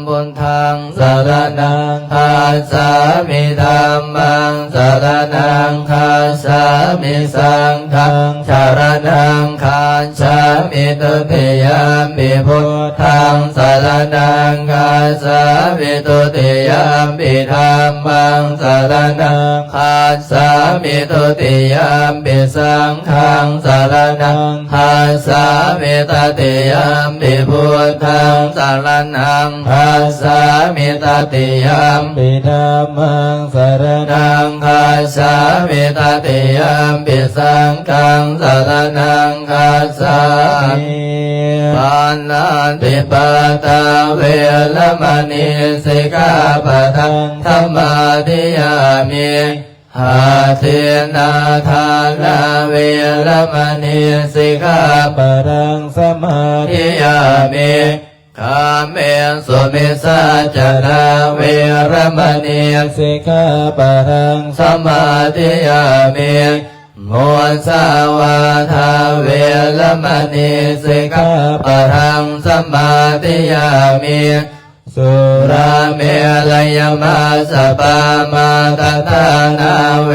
ພຸດທັງ ສະລະນັງ ຄັດສາມິ. ທຳມັງ ສະລະນັງ ຄັດສາມິ. ສັງຄັງ ສະລະນັງ ຄັດສາມິ. ທຸຕິຍຳປິ ພຸດທັງ ສະລະນັງ ຄັດສາມິ. ທຸຕິຍຳປິ ທຳມັງ ສະລະນັງ ຄັດສາມິ. ທຸຕິຍຳປິ ສັງຄັງ ສະລະນັງ ຄັດສາມິ. ຕະຕິຍຳປິ ພຸດທັງ ສະລະນັງ ຄັດສາມິ. ຕະຕິຍຳປິ ທຳມັງ ສະລະນັງ ຄັດສາມິ. ຕະຕິຍຳປິ ສັງຄັງ ສະລະນັງ ຄັດສາມິ. ປານາຕິປາຕາ ເວລະມະນີ ສິກຂາປະທັງ ສະມາທິຍາມິ. ອະທິນນາທານາ ເວລະມະນີ ສິກຂາປະທັງ ສະມາທິຍາມິ. ກາເມສຸມິດສາຈາລາ ເວລະມະນີ ສິກຂາປະທັງ ສະມາທິຍາມິ. ມຸສາວາທາ ເວລະມະນີ ສິກຂາປະທັງ ສະມາທິຍາມິ. ສຸລາເມລະຍະມັດສະປາມາທະຖານາ ເວ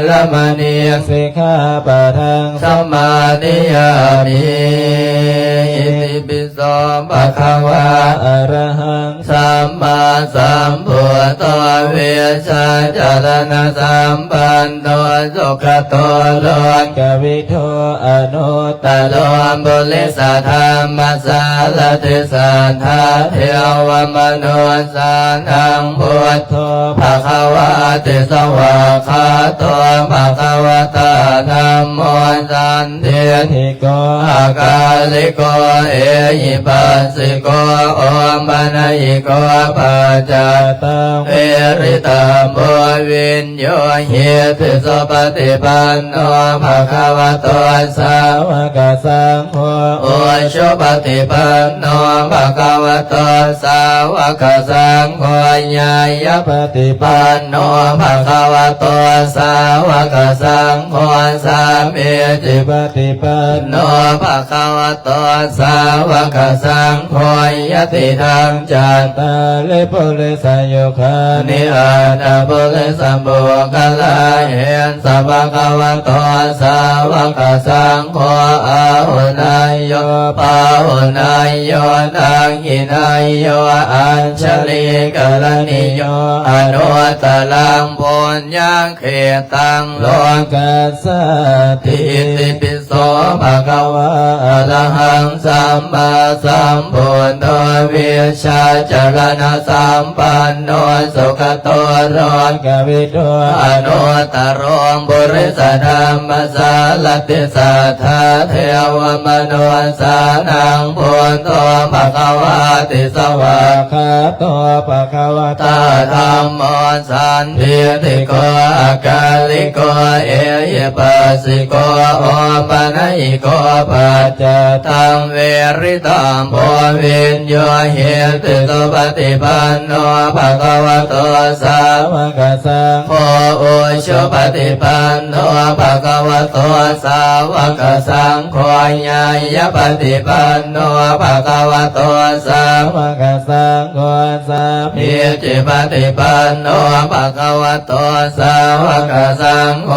ລະມະນີ ສິກຂາປະທັງ ສະມາທິຍາມິ. ອິຕິປິໂສ ພະຄະວາ ອະລະຫັງ ສຳມາສຳພຸດໂທ ວິຊາຈະລະນະສຳປັນໂນ ສຸກະໂຕ ໂລກະວິທູ ອະນຸດຕະໂລ ປຸລິສະທຳມະສາລະຖິ ສັດທາເທວະມະນຸດສານັງ ພຸດໂທ ພະຄະວາຕິ ສະຫວາກຂາໂຕ ພະຄະວະຕາ ທຳໂມ ສັນທິດຖິໂກ ອາກາລິໂກ ເອຫິປັດສິໂກ ໂອປະນະຍິໂກ ປັດຈະຕັງ ວິລິຕະໂພ ວິນ ໂຍ ຫິຕິ ສຸປະຕິປັນໂນ ພະຄະວະໂຕ ສາວະກະສັງໂຄ ອຸຊຸປະຕິປັນໂນ ພະຄະວະໂຕ ສາວະກະສັງໂຄ ຍາຍະປະຕິປັນໂນ ພະຄະວະໂຕ ສາວະກະສັງໂຄ ສາມີຈິປະຕິປັນໂນ ພະຄະວະໂຕ ສາວະກະສັງໂຄ ຍະຕິທັງ ຈັດຕາລິ ປຸລິສະຍຸຄານິ ອັດຕະປຸລິສະປຸກຄະລາ ເອສະ ພະຄະວະໂຕ ສາວະກະສັງໂຄ ອາຫຸເນຍໂຍ ປາຫຸເນຍໂຍ ທັກຂິເນຍໂຍ ອັນຊະລີກະລະນີໂຍ ອະນຸດຕະລັງ ປຸນຍັງ ເຂຕັງ ໂລກັດສາຕິ ອິຕິປິໂສ ພະຄະວາ ອະລະຫັງ ສຳມາສຳພຸດໂທ ວິຊາຈາລະນະສຳປັນໂນ ສຸກະໂຕ ໂລກະວິທູ ອະນຸດຕະໂລ ປຸລິສະທຳມະສາລະຖິ ສັດທາເທວະມະນຸດສານັງ ພຸດໂທ ພະຄະວາຕິ ສະຫວາກຂາໂຕ ພະຄະວະຕາ ທຳໂມ ສັນທິດຖິໂກ ອາກາລິໂກ ເອຫິປັດສິໂກ ໂອປະນະຍິໂກ ປັດຈະຕັງ ວິລິຕະໂພ ວິນໂຍຫິຕິ ສຸປະຕິປັນໂນ ພະຄະວະໂຕ ສາວະກະສັງໂຄ ອຸຊຸປະຕິປັນໂນ ພະຄະວະໂຕ ສາວະກະສັງໂຄ ຍາຍະປະຕິປັນໂນ ພະຄະວະໂຕ ສາວະກະສັງໂຄ ສາມີຈິປະຕິປັນໂນ ພະຄະວະໂຕ ສາວະກະສັງໂຄ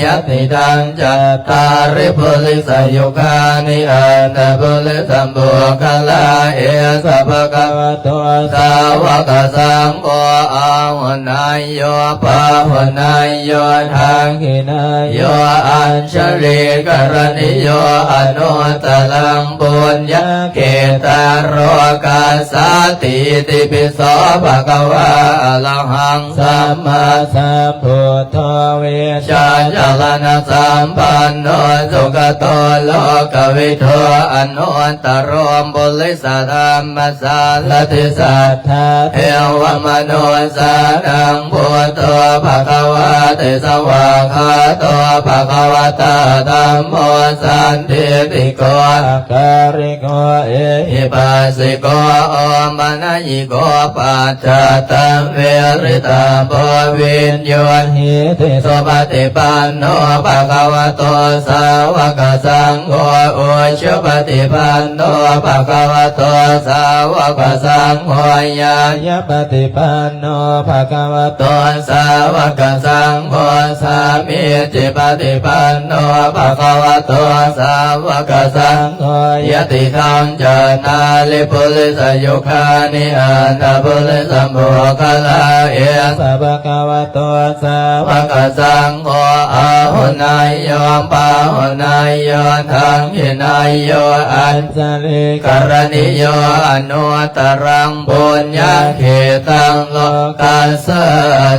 ຍະຕິທັງ ຈັດຕາລິ ປຸລິສະຍຸຄານິ ອັດຕະປຸລິສະປຸກຄະລາ ເອສະ ພະຄະວະໂຕ ສາວະກະສັງໂຄ ອາຫຸເນຍໂຍ ປາຫຸເນຍໂຍ ທັກຂິເນຍໂຍ ອັນຊະລີກະລະນີໂຍ ອະນຸດຕະລັງ ປຸນຍັງ ເຂຕັງ ໂລກັດສາຕິ ອິຕິປິໂສ ພະຄະວາ ອະລະຫັງ ສຳມາສຳພຸດໂທ ວິຊາຈາລະນະສຳປັນໂນ ສຸກະໂຕ ໂລກະວິທູ ອະນຸດຕະໂລ ປຸລິສະທຳມະສາລະຖິ ສັດທາເທວະມະນຸດສານັງ ພຸດໂທ ພະຄະວາຕິ ສະຫວາກຂາໂຕ ພະຄະວະຕາ ທຳໂມ ສັນທິດຖິໂກ ອາກາລິໂກ ເອຫິປັດສິໂກ ໂອປະນະຍິໂກ ປັດຈະຕັງ ວິລິຕະໂພ ວິນໂຍຫິຕິ ສຸປະຕິປັນໂນ ພະຄະວະໂຕ ສາວະກະສັງໂຄ ອຸຊຸປະຕິປັນໂນ ພະຄະວະໂຕ ສາວະກະສັງໂຄ ຍາຍະປະຕິປັນໂນ ພະຄະວະໂຕ ສາວະກະສັງໂຄ ສາມີຈິປະຕິປັນໂນ ພະຄະວະໂຕ ສາວະກະສັງໂຄ ຍະຕິທັງ ຈັດຕາລິ ປຸລິສະຍຸຄານິ ອັດຕະປຸລິສະປຸກຄະລາ ເອສະ ພະຄະວະໂຕ ສາວະກະສັງໂຄ ອາຫຸເນຍໂຍ ປາຫຸເນຍໂຍ ທັກຂິເນຍໂຍ ອັນຊະລີກະລະນີໂຍ ອະນຸດຕະລັງ ປຸນຍັງ ເຂຕັງ ໂລກັດສາ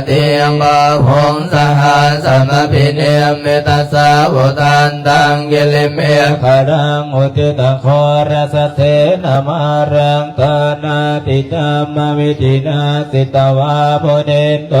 ຕິ ບາຫຸງ ສະຫັດສະມະພິນິມມິຕະສາວຸທັນຕັງ ກິລິເມຂະລາງ ອຸທິຕາໂຄລະສະເສນະມາລັງ ຕານາຕິກຳມະວິທິນາ ຈິດຕະວາມຸນິນໂຕ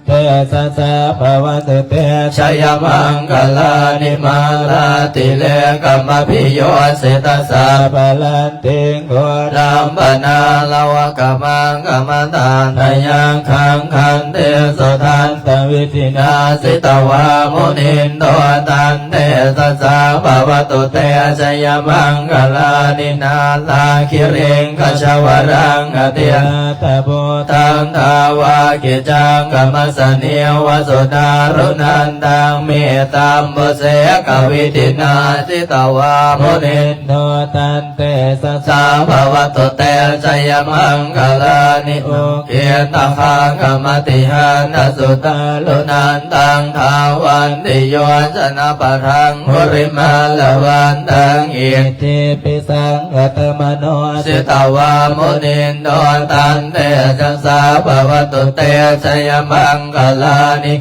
ເຕຊະສາ ພະວະຕຸເຕ ຈະຍະມັງຄະລານິ ມາລາຕິເລກະມະພິໂຍຊິຕະສັບພະລັນຕິງ ໂກລຳປະນາລະວະກະມັງຄະມະທານະຍັງຄັງ ຂັນຕິສຸທັນຕະວິທິນາ ຈິດຕະວາມຸນິນໂດ ຕັນ ເຕຊະສາ ພະວະຕຸເຕ ຈະຍະມັງຄະລານິ ນາລາຄິລິງກະຊະວະລັງ ອະທິຕາທະພູຕັງ ທາວາກິດຈັງກະມັດສະນີ ວະສຸດາລຸນັນຕັງ ເມຕຕາມບຸເສກະວິທິນາ ຈິດຕະວາມຸນິນໂດ ຕັນ ເຕຊະສາ ພະວະຕຸເຕ ຈະຍະມັງຄະລານິ ໂອ ເຄຕະຄາກະມະຕິຫານະສຸດຕາລຸນັນຕັງ ທາວັນຕິໂຍຊະນະປະທັງ ມຸລິມາລະວັນຕັງ ອິດທິພິສັງຄະຕະມະໂນ ຈິດຕະວາມຸນິນໂດ ຕັນ ເຕຊະສາ ພະວະຕຸເຕ ຈະຍະມັງຄະລານິ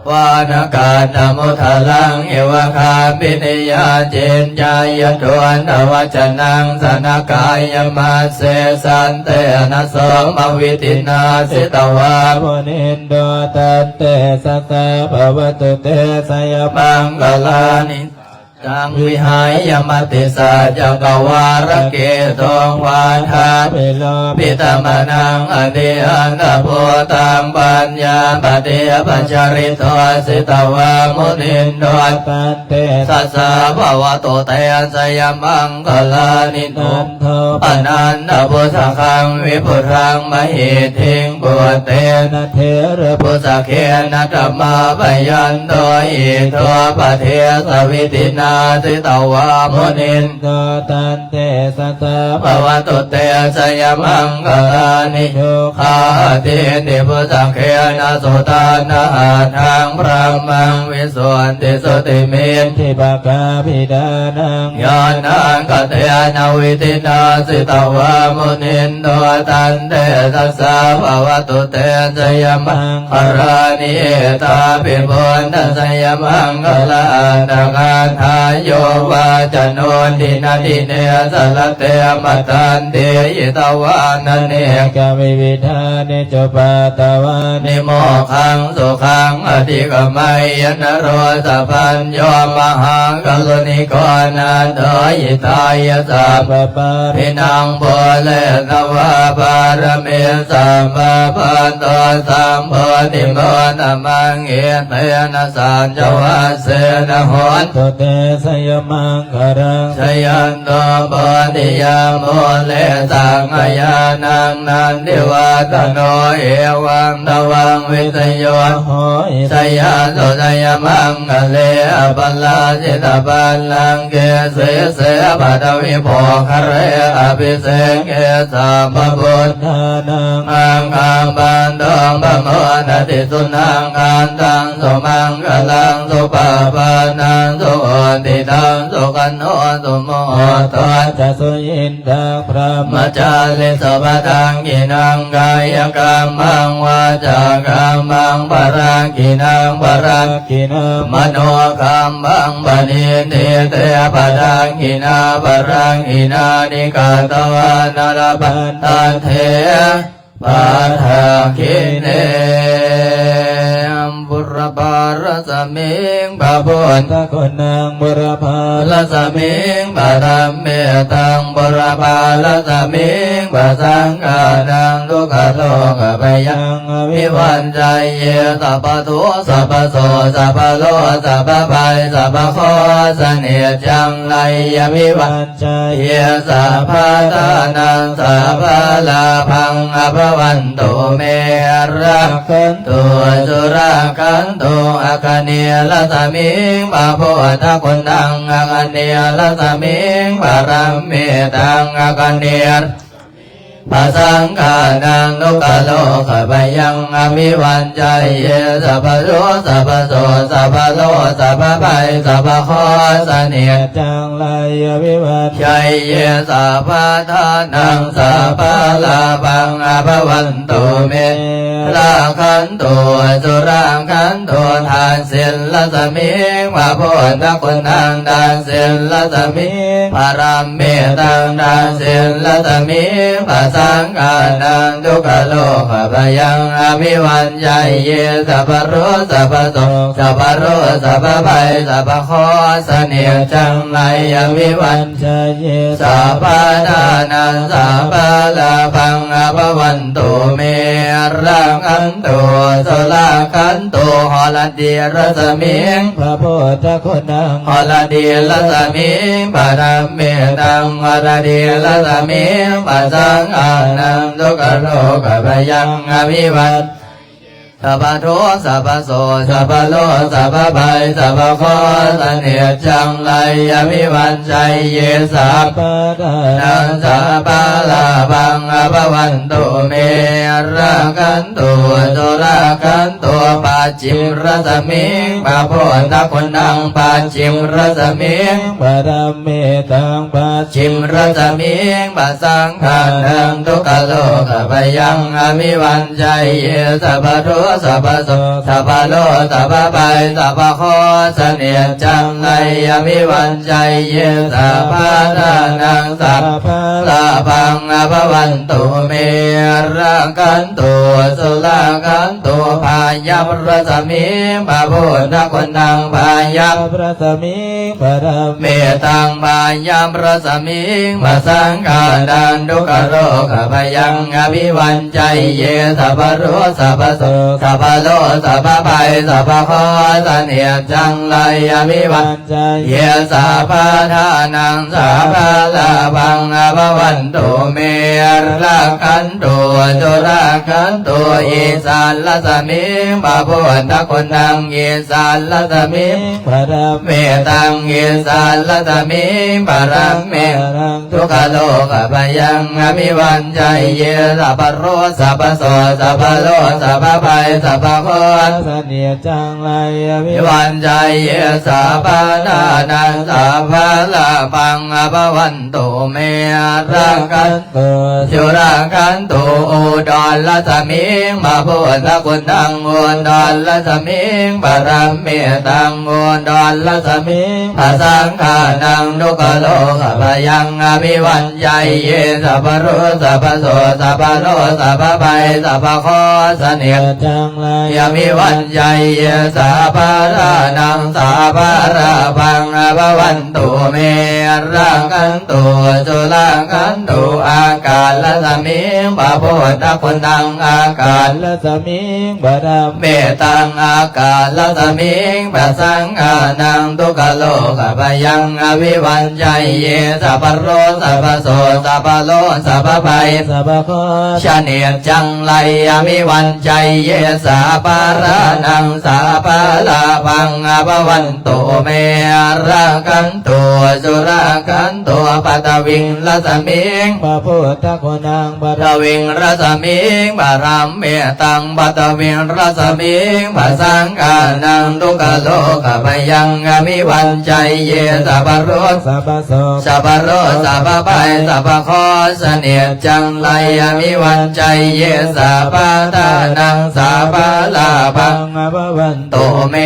ວານະກັນນະມຸດຕະລັງ ເອວະຄາປິນິຍາ ຈິນຈາຍະໂຕນະວັດຈະນັງ ຊະນະກາຍະມັດເສ ສັນເຕນະໂສມະວິທິນາ ຈິດຕະວາມຸນິນໂດ ຕັນ ເຕຊະສາ ພະວະຕຸເຕ ຈະຍະມັງຄະລານິ ຈັງ ວິຫາຍະມະຕິສັດຈັກກະວາລະເກຕຸງ ວາທາພິໂລພິຕະມະນັງ ອະທິອັນຕະພູຕັງ ປັນຍາປະຕິປັດຈະລິໂຕ ຈິດຕະວາມຸນິນໂດ ຕັນ ເຕຊະສາ ພະວະຕຸເຕ ຈະຍະມັງຄະລານິ ນັນໂທປະນັນທະພຸດທະຄັງ ວິພຸດທະມະຫິດຖິງ ປຸດເຕນະເຖລະບຸດສະເກນະ ທຳມາພະຍັນໂຕ ອິດໂທປະເທສະວິທິນາ ຈິດຕະວາມຸນິນໂດ ຕັນ ເຕຊະສາ ພະວະຕຸເຕ ຈະຍະມັງຄະລານິ ໂຍຄາອະທິຕິປຸດສະເກນະ ສຸທັນນະຫັດຖັງ ບະຣະມັງ ວິສຸດທິສຸດທິມິດທິປະກາພິທານັງ ຍານະກະເຕນະວິທິນາ ຈິດຕະວາມຸນິນໂດ ຕັນ ເຕຊະສາ ພະວະຕຸເຕ ຈະຍະມັງຄະລານິ ເອຕາປິບຸນນະຊະຍະມັງຄະລາອັດຖະກາຖາ ໂຍວາຈະໂນ ດິນະດິເນ ສະລະເຕ ມະຕັນຕິ ຫິຕະວານະເນກະວິວິທານິ ຈຸປັດຕະວານິ ໂມກຂັງສຸຂັງ ອະທິກະໄມຍະ ນະໂຣ ສະພັນໂຍ ມະຫາກະລຸນິໂກ ນາໂຖ ຫິຕາຍະ ສັບພະປາລິນັງ ປູເຣ ສະວາ ປາຣະມີ ສະບາ ປັນໂຕ ສຳໂພທິມຸດຕະມັງ ເອເຕນະ ສັດຈະວັດເສນະ ໂຫນຕຸ ເຕຊະຍະມັງຄະລັງ ຊະຍັນໂຕ ໂພທິຍາ ມູເລ ສັກກະຍານັງ ນັນທິວັດທະໂນ ເອວັງຕະວັງ ວິສະໂຍ ໂຫ ຊະຍະຕຸ ຊະຍະມັງຄະເລ ອະປະລາຈິຕະບັນລັງເກ ສີເສ ປະທະວິໂພຄະເລ ອະພິເສເກ ສັບພະບຸດທານັງ ອັງຄັງປັນໂຕ ປະໂມທະຕິ ສຸນັງຄະຕັງ ສຸມັງຄະລັງ ສຸປະພາທັງ ສຸໂຫຕິຕັງ ສຸຂະໂນ ສຸໂມໂທ ຈະສຸຍິນ ຕັງ ບຣະມະຈາຣິສຸ ປະທັງກິນັງ ກາຍະກຳມັງ ວາຈາກຳມັງ ພະລັກກິນັງ ພະລັກກິນະ ມະໂນກຳມັງ ປະນິດຖິເຕ ພະລັກກິນາ ພະລັກກິນາ ນິກະຕະວານະ ລະພັນຕະເທ ພະທັກຂິເນ ບຸລະພາລັດສະມິງ ພະພຸດທະຄຸນນັງ ບຸລະພາລັດສະມິງ ພະທຳເມຕັງ ບຸລະພາລັດສະມິງ ພະສັງຄານັງ ທຸກຂະໂລກະພະຍັງ ອະວິວັດໄຊເຍ ສັບພະທຸກ ສັບພະໂສກ ສັບພະໂລກ ສັບພະໄພ ສັບພະເຄາະ ສະເໜດຈັງໄລ ອະວິວັດ ໄຊເຍ ສັບພະທານັງ ສັບພະລາພັງ ອະພະວັນຕຸເມ ລັກຂັນຕຸ ສຸລັກຂັນຕຸ ອັກຂະນີລັດສະມິງ ພະພຸດທະຄຸນນັງ ອັກຂະນີລັດສະມິງ ພະທຳເມຕັງ ອັກຂະນີ ພະສັງຄານັງ ທຸກຂະໂລກະພະຍັງ ອະວິວັດໄຊເຍ ສັບພະທຸກ ສັບພະໂສກ ສັບພະໂລກ ສັບພະໄພ ສັບພະເຄາະ ສະເໜດຈັງໄລ ອະວິວັດໄຊເຍ ສັບພະທານັງ ສັບພະລາພັງ ອະພະວັນຕຸເມ ລັກຂັນຕຸ ສຸລັກ ຄັນໂຕ ທາດສິນລັດສະໝີງ ພະພຸດທະຄຸນທັງ ທາດສິນລັດສະໝີງ ພະທຳມິຕັງ ທາດສິນລັດສະໝີງ ພະສັງຄານັງ ທຸກຂະໂລກະພະຍັງ ອະວິວັດ ໄຊເຍ ສັບພະໂລກ ສັບພະໂສກ ສັບພະໂລກ ສັບພະໄພ ສັບພະເຄາະ ສະເໜັດຈັງໄລ ອະວິວັດ ໄຊເຍ ສັບພະທານັງ ສັບພະລາພັງ ອາພະວັນຕຸ ເມ ລັກຂັນຕຸ ສຸລາຄັນຕຸ ຫົລະດີລັດສະໝີງ ພະພຸດທະຄຸນທັງ ຫົລະດີລັດສະໝີງ ພະທຳມິຕັງ ຫົລະດີລັດສະໝີງ ພະສັງຄານັງ ທຸກຂະໂລກະພະຍັງ ອະວິວັດ ສັບພະທຸກ ສັບພະໂສກ ສັບພະໂລກ ສັບພະໄພ ສັບພະເຄາະ ສະເໜັດຈັງໄລ ອະວິວັດ ໄຊເຍ ສັບພະທານັງ ສັບພະລາພັງ ອາພະວັນຕຸ ເມ ລັກຂັນຕຸ ສຸລາຄັນຕຸ ປັດຈິມລັດສະໝີງ ພະພຸດທະຄຸນທັງ ປັດຈິມລັດສະໝີງ ພະທຳມິຕັງ ປັດຈິມລັດສະໝີງ ພະສັງຄານັງ ທຸກຂະໂລກະພະຍັງ ອະວິວັດ ໄຊເຍ ສັບພະທຸກ ສັບພະໂສກ ສັບພະໂລກ ສັບພະໄພ ສັບພະເຄາະ ສະເໜັດຈັງໄລ ອະວິວັດ ໄຊເຍ ສັບພະທານັງ ສັບພະລາພັງ ອາພະວັນຕຸ ເມ ລັກຂັນຕຸ ສຸລາຄັນຕຸ ພະຍັບລັດສະໝີງ ພະພຸດທະຄຸນທັງ ພະຍັບລັດສະໝີງ ພະທຳມິຕັງ ພະຍັບລັດສະໝີງ ພະສັງຄານັງ ທຸກຂະໂລກະພະຍັງ ອະວິວັດ ໄຊເຍ ສັບພະທຸກ ສັບພະໂສກ ສັບພະໂລກ ສັບພະໄພ ສັບພະເຄາະ ສະເໜັດຈັງໄລ ອະວິວັດ ໄຊເຍ ສັບພະທານັງ ສັບພະລາພັງ ອາພະວັນຕຸ ເມ ລັກຂັນຕຸ ສຸລາຄັນຕຸ ອີສານລັດສະໝີງ ພະພຸດທະຄຸນທັງ ອີສານລັດສະໝີງ ພະທຳມິຕັງ ອີສານລັດສະໝີງ ພະທຳມິຕັງ ທຸກຂະໂລກະພະຍັງ ອະວິວັດ ໄຊເຍ ສັບພະທຸກ ສັບພະໂສກ ສັບພະໂລກ ສັບພະໄພ ສັບພະເຄາະ ສະເໜັດຈັງໄລ ອະວິວັດ ໄຊເຍ ສັບພະທານັງ ສັບພະລາພັງ ອາພະວັນຕຸ ເມ ລັກຂັນຕຸ ສຸລາຄັນຕຸ ອຸດອນລັດສະໝີງ ພະພຸດທະຄຸນທັງ ອຸດອນລັດສະໝີງ ພະທຳມິຕັງ ອຸດອນລັດສະໝີງ ພະສັງຄານັງ ທຸກຂະໂລກະພະຍັງ ອະວິວັດ ໄຊເຍ ສັບພະທຸກ ສັບພະໂສກ ສັບພະໂລກ ສັບພະໄພ ສັບພະເຄາະ ສະເໜັດຈັງໄລ ອະວິວັດ ໄຊເຍ ສັບພະທານັງ ສັບພະລາພັງ ອາພະວັນຕຸ ເມ ລັກຂັນຕຸ ສຸລາຄັນຕຸ ອາກາດລັດສະໝີງ ພະພຸດທະຄຸນທັງ ອາກາດລັດສະໝີງ ພະທຳມິຕັງ ອາກາດລັດສະໝີງ ພະສັງຄານັງ ທຸກຂະໂລກະພະຍັງ ອະວິວັດ ໄຊເຍ ສັບພະທຸກ ສັບພະໂສກ ສັບພະໂລກ ສັບພະໄພ ສັບພະເຄາະ ສະເໜັດຈັງໄລ ອະວິວັດ ໄຊເຍ ສັບພະທານັງ ສັບພະລາພັງ ອາພະວັນຕຸ ເມ ລັກຂັນຕຸ ສຸລາຄັນຕຸ ປັດຖະວິງລັດສະໝີງ ພະພຸດທະຄຸນທັງ ປັດຖະວິງລັດສະໝີງ ພະທຳມິຕັງ ປັດຖະວິງລັດສະໝີງ ພະສັງຄານັງ ທຸກຂະໂລກະພະຍັງ ອະວິວັດ ໄຊເຍ ສັບພະທຸກ ສັບພະໂສກ ສັບພະໂລກ ສັບພະໄພ ສັບພະເຄາະ ສະເໜັດຈັງໄລ ອະວິວັດ ໄຊເຍ ສັບພະທານັງ ສັບພະລາພັງ ອາພະວັນຕຸ ເມ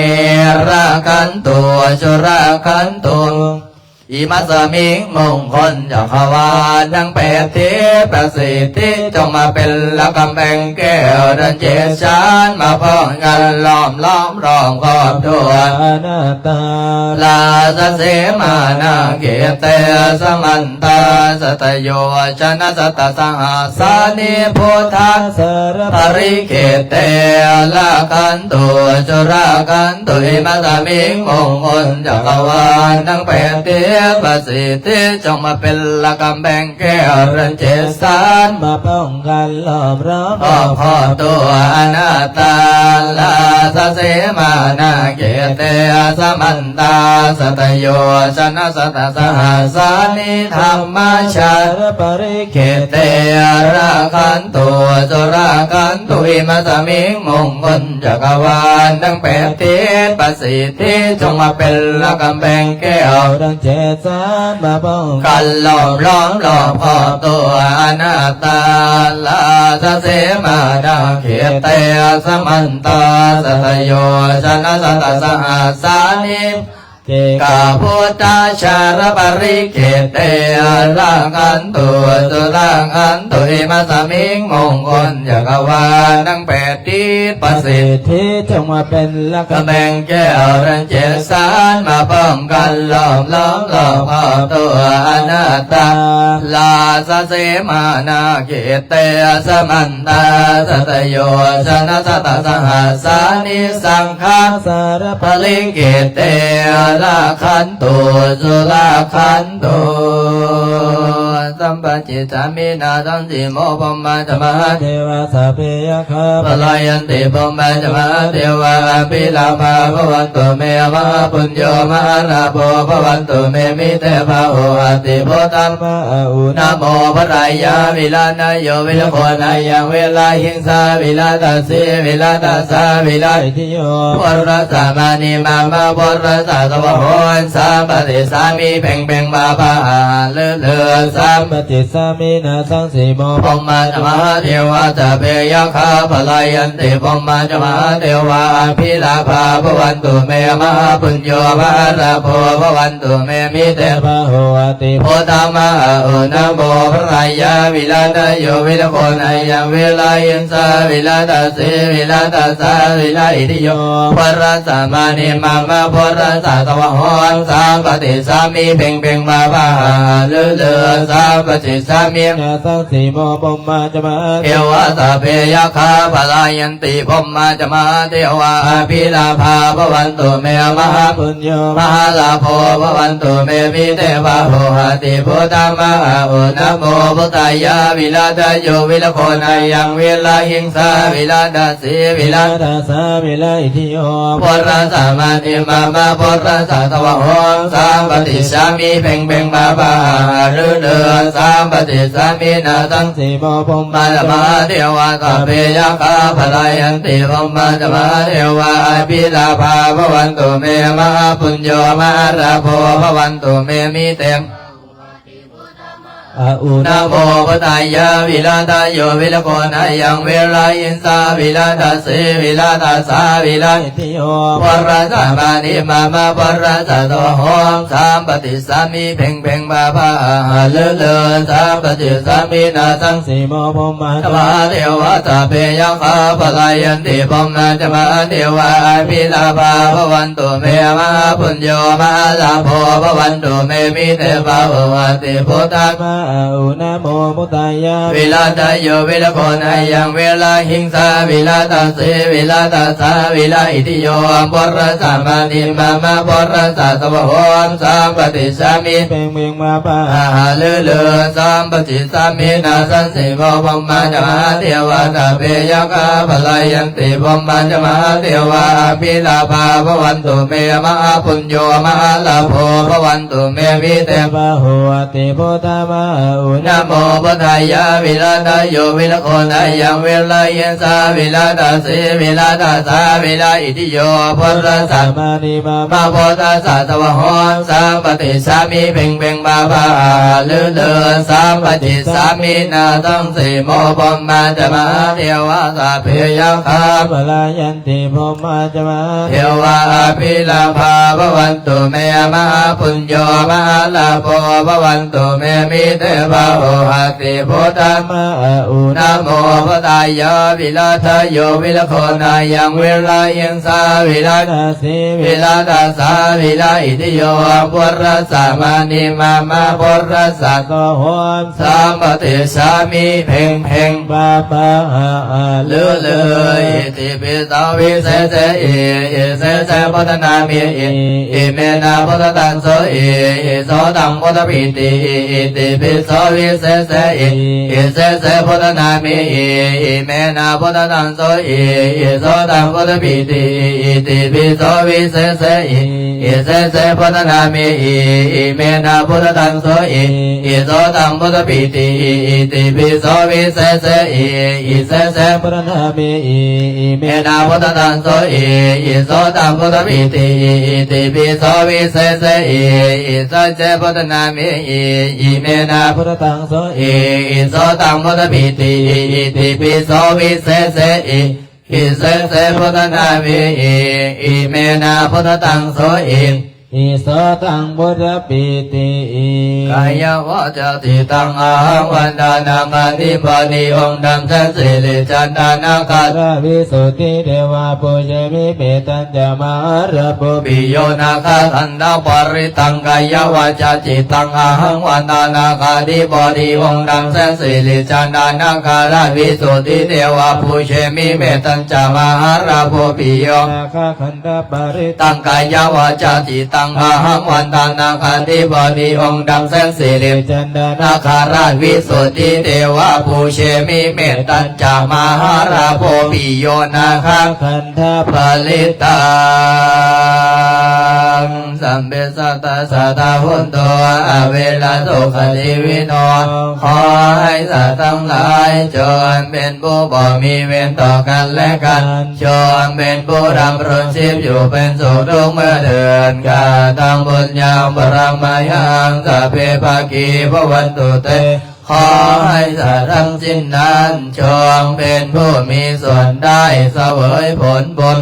ລັກຂັນຕຸ ສຸລາຄັນຕຸ ອິມາສະມິງ ມຸງຄົນຈັກກະວານທັງແປດທິດ ປະສິດທິຈົ່ງມາເປັນລະກຳແພງແກ້ວ ເດີ່ນເຈດສານມາພ້ອມກັນ ລ້ອມລ້ອມລອບຄອບທົ່ວອະນັດຕາ ລາຊະເສມານາເຂດເຕ ສະມັນ ຕາ ສັດຕະໂຍຊະນະສັດຕະສະຫັດສານິ ພຸດທະສາລະປະລິເຂດເຕ ລະຂັນຕຸ ສຸລາຄັນຕຸ ອິມາສະມິງ ມຸງຄຸນຈັກກະວານທັງແປດທິດ ປະສິດທິຈົ່ງມາເປັນລະກຳແພງແກ້ວ ເດີ່ນເຈດສານມາປ້ອງກັນ ລ້ອມລອບຄອບທົ່ວອະນັດຕາ ລາຊະເສມານາເຂດເຕ ສະມັນ ຕາ ສັດຕະໂຍຊະນະສັດຕະສະຫັດສານິ ທຳມະຊາລະປະລິເຂດເຕ ລະຂັນຕຸ ສຸລາຄັນຕຸ ອິມາສະມິງ ມຸງຄຸນຈັກກະວານທັງແປດທິດ ປະສິດທິຈົ່ງມາເປັນລະກຳແພງແກ້ວ ເດີ່ນເຈ ສານມາປ້ອງກັນ ລ້ອມລ້ອມລອບຂອບຕົວອະນັດຕາ ລາຊະເສມານາເຂດເຕ ສະມັນຕາ ສັດຕະໂຍຊະນະ ສັດຕະສະຫັດສານິ ເກກາພຸດທາຊາລະປະລິເກເຕ ລາຄັນຕຸ ສຸລາຄັນຕຸ ອິມາສະມິງ ມົງຄົນຈັກກະວານທັງແປດທິດ ປະສິດທິຈົ່ງມາເປັນລັກກະແບງແກ້ວ ແລະເຈສານມາປ້ອງກັນ ລ້ອມລ້ອມລອບຂອບຕົວອະນັດຕາ ລາຊະເສມານາເຂດເຕ ສະມັນ ຕາ ສັດຕະໂຍຊະນະ ສັດຕະສະຫັດສານິ ສັງຄາສາລະປະລິເກເຕ ລາຄັນຕຸ ສຸລາຄັນຕຸ ສຳປະຈິດສາມິນາ ສັງສີໂມ ພົມມາຈະມະຫາເທວາ ສັບເພຍັກຂາພະລາຍັນຕິ ພົມມາຈະມະຫາເທວາ ອະພິລາພາພະວັນຕຸເມ ມະຫາປຸນໂຍ ມະຫາລາໂພ ພະວັນຕຸເມ ມິເຕພາໂຫ ອະຕິພຸດທາມາ ອາອຸນະໂມ ພຸດທາຍາ ວິລານະໂຍ ວິລະໂຄນາຍັງ ວິລາຫິງສາ ວິລາທັດສີ ວິລາທັດສາ ວິລາອິທິໂຍ ພຸດທະສະມານິມາມະ ພຸດທະສະສະວະໂຫ ສຳປະຕິສາມິ ເພັງເພັງບາບາ ລືລື ສຳປະຕິສາມິນາ ສັງສີໂມ ພົມມາຈະມະຫາເທວາ ສັບເພຍັກຂາພະລາຍັນຕິ ພົມມາຈະມະຫາເທວາ ອະພິລາພາພະວັນຕຸເມ ມະຫາປຸນໂຍ ມະຫາລາໂພ ພະວັນ ຕຸເມ ມິເຕພາໂຫ ອະຕິພຸດທາມາ ອາອຸນະໂມ ພຸດທາຍາ ວິລານະໂຍ ວິລະໂຄນາຍັງ ວິລາຫິງສາ ວິລາທັດສີ ວິລາທັດສາ ວິລາອິທິໂຍ ພຸດທະສະມານິມາມະ ພຸດທະສະສະວະໂຫ ສຳປະຕິສາມິ ເພັງເພັງບາບາ ລືລື ສຳປະຕິສາມິນາ ສັງສີໂມ ພົມມາຈະມະຫາເທວາ ສັບເພຍັກຂາພະລາຍັນ ຕິ ພົມມາຈະມະຫາເທວາ ອະພິລາພາພະວັນຕຸເມ ມະຫາປຸນໂຍ ມະຫາລາໂພ ພະວັນຕຸເມ ມິເຕພາໂຫ ອະຕິພຸດທາມາ ອາອຸນະໂມ ພຸດທາຍາ ວິລາທະໂຍ ວິລະໂຄນາຍັງ ວິລາຫິງສາ ວິລາທັດສີ ວິລາທັດສາ ວິລາອິທິໂຍ ພຸດທະສະມານິມາມະ ພຸດທະສະສະວະໂຫ ສຳປະຕິສາມິ ເພັງເພັງບາບາ ລືລື ສຳປະຕິສາມິນາ ສັງ ສີໂມ ພົມມາຈະມະຫາເທວາ ສັບເພຍັກຂາພະລາຍັນຕິ ພົມມາຈະມະຫາເທວາ ອະພິລາພາພະວັນຕຸເມ ມະຫາປຸນໂຍ ມະຫາລາໂພ ພະວັນຕຸເມ ມິເຕ ອາອຸນະໂມ ພຸດທາຍາ ວິລາທະໂຍ ວິລະໂຄນາຍັງ ວິລາຫິງສາ ວິລາທັດສີ ວິລາທັດສາ ວິລາອິທິໂຍ ພຸດທະສະມານິມາມະ ພຸດທະສະສະວະໂຫ ສຳປະຕິສາມິ ເພັງເພັງບາບາ ລືລື ສຳປະຕິສາມິນາ ສັງ ສີໂມ ພົມມາຈະມະຫາເທວາ ສັບເພຍັກຂາພະລາຍັນຕິ ພົມມາຈະມະຫາເທວາ ອະພິລາພາພະວັນຕຸເມ ມະຫາປຸນໂຍ ມະຫາລາໂພ ພະວັນຕຸເມ ມິເຕພາໂຫ ອະຕິພຸດທາມາ ອາອຸນະໂມ ພຸດທາຍາ ວິລາທະໂຍ ວິລະໂຄນາຍັງ ວິລາຫິງສາ ວິລາທັດສີ ວິລາທັດສາ ວິລາອິທິໂຍ ພຸດທະສະມານິມາມະ ພຸດທະສະສະວະໂຫ ສຳປະຕິສາມິ ເພັງເພັງ ມາປະຫານ ລືລື ສຳປະຕິສາມິນາ ສັງ ສີໂມ ພົມມາຈະມະຫາເທວາ ສັບເພຍັກຂາພະລາຍັນຕິ ພົມມາຈະມະຫາເທວາ ອະພິລາພາພະວັນຕຸເມ ມະຫາປຸນໂຍ ມະຫາລາໂພ ພະວັນຕຸເມ ມິເຕພາໂຫ ອະຕິພຸດທາມາ ອາອຸນະໂມ ພຸດທາຍາ ວິລາທະໂຍ ວິລະໂຄນາຍັງ ວິລາຫິງສາ ວິລາທັດສີ ວິລາທັດສາ ວິລາອິ ຕິໂຍ ພຸດທະສະມານິມາມະ ພຸດທະສະສະວະໂຫ ສຳປະຕິສາມິ ເພັງເພັງບາບາ ລືລື ສຳປະຕິສາມິນາ ສັງ ສີໂມ ພົມມາຈະມະຫາເທວາ ສັບເພຍັກຂາ ພະລາຍັນຕິ ພົມມາຈະມະຫາເທວາ ອະພິລາພາ ພະວັນຕຸເມ ມະຫາປຸນໂຍ ມະຫາລາໂພ ພະວັນຕຸເມ ມິເຕພາໂຫ ອະຕິ ພຸດທາມາ ອາອຸນະໂມ ພຸດທາຍາ ວິລາທະໂຍ ວິລະໂຄນາຍັງ ວິລາຫິງສາ ວິລາທະ ສີ ວິລາທັດສາ ວິລາອິທິໂຍ ພຸດທະສະມານິມາມະ ພຸດທະສະສະວະໂຫ ສຳປະຕິສາມິ ເພັງເພັງບາບາ ລືລື ອິຕິປິໂສ ວິເສເສ ອິ ເສເສ ພຸດທະນາມິ ອິ ອິເມນະ ພຸດທະຕັງໂສ ອິ ໂສຕັງ ພຸດທະປິຕິ ອິ ອິຕິປິ โสวิเศเสอิ อิเศเสพุทธนามิ อิ อิเมนะพุทธตังโส อิ อิโสตังพุทธปีติ อิ อิติปิโสวิเศเสอิ อิเศเสพุทธนามิ อิ อิเมนะพุทธตังโส อิ อิโสตังพุทธปีติ อิ อิติปิโสวิเศเสอิ อิเศเสพุทธนามิ อิ อิเมนะพุทธตังโส อิ อิโสตังพุทธปีติ อิ อิติปิโสวิเศเสอิ อิเศเสพุทธนามิ อิ อิเมนะพุทธตังโส อิ อิโสตังพุทธปีติ อิ อิติปิโสวิเศเสอิ อิเศเสพุทธนามิ อิ อิเมนะพุทธตังโส อิ อิโสตังพุทธปีติ อิ กายวาจาจิตตังอะหังวันทานาคาธิบดีองค์ดำแสนสิริจันทานาคาราชวิสุทธิเทวาปูเชมิ เมตตัญจะมหาราชโภปิโยนาคาขันธปริตตัง กายวาจาจิตตังอะหังวันทานาคาธิบดีองค์ดำแสนสิริจันทานาคาราชวิสุทธิเทวาปูเชมิ เมตตัญจะมหาราชโภปิโยนาคาขันธปริตตัง กายวาจาจิตตังอะหังวันทานาคาธิบดีองค์ดำแสนสิริจันทานาคาราชวิสุทธิเทวาปูเชมิ เมตตัญจะมหาราชโภปิโยนาคาขันธปริตตัง สัพเพสัตตาสัตตาโหนตุ อเวราทุกขติวิโน ขอให้สัตว์ทั้งหลายจงเป็นผู้บ่มีเวรต่อกันและกัน จงเป็นผู้ดำรงชีพอยู่เป็นสุขทุกเมื่อเถิด กะตัง ปุญญัง พลัง มะหัง สัพเพ ภะคี ภะวันตุ เต ขอให้สัตว์ทั้งสิ้นนั้นจงเป็นผู้มีส่วนได้เสวยผลบุญ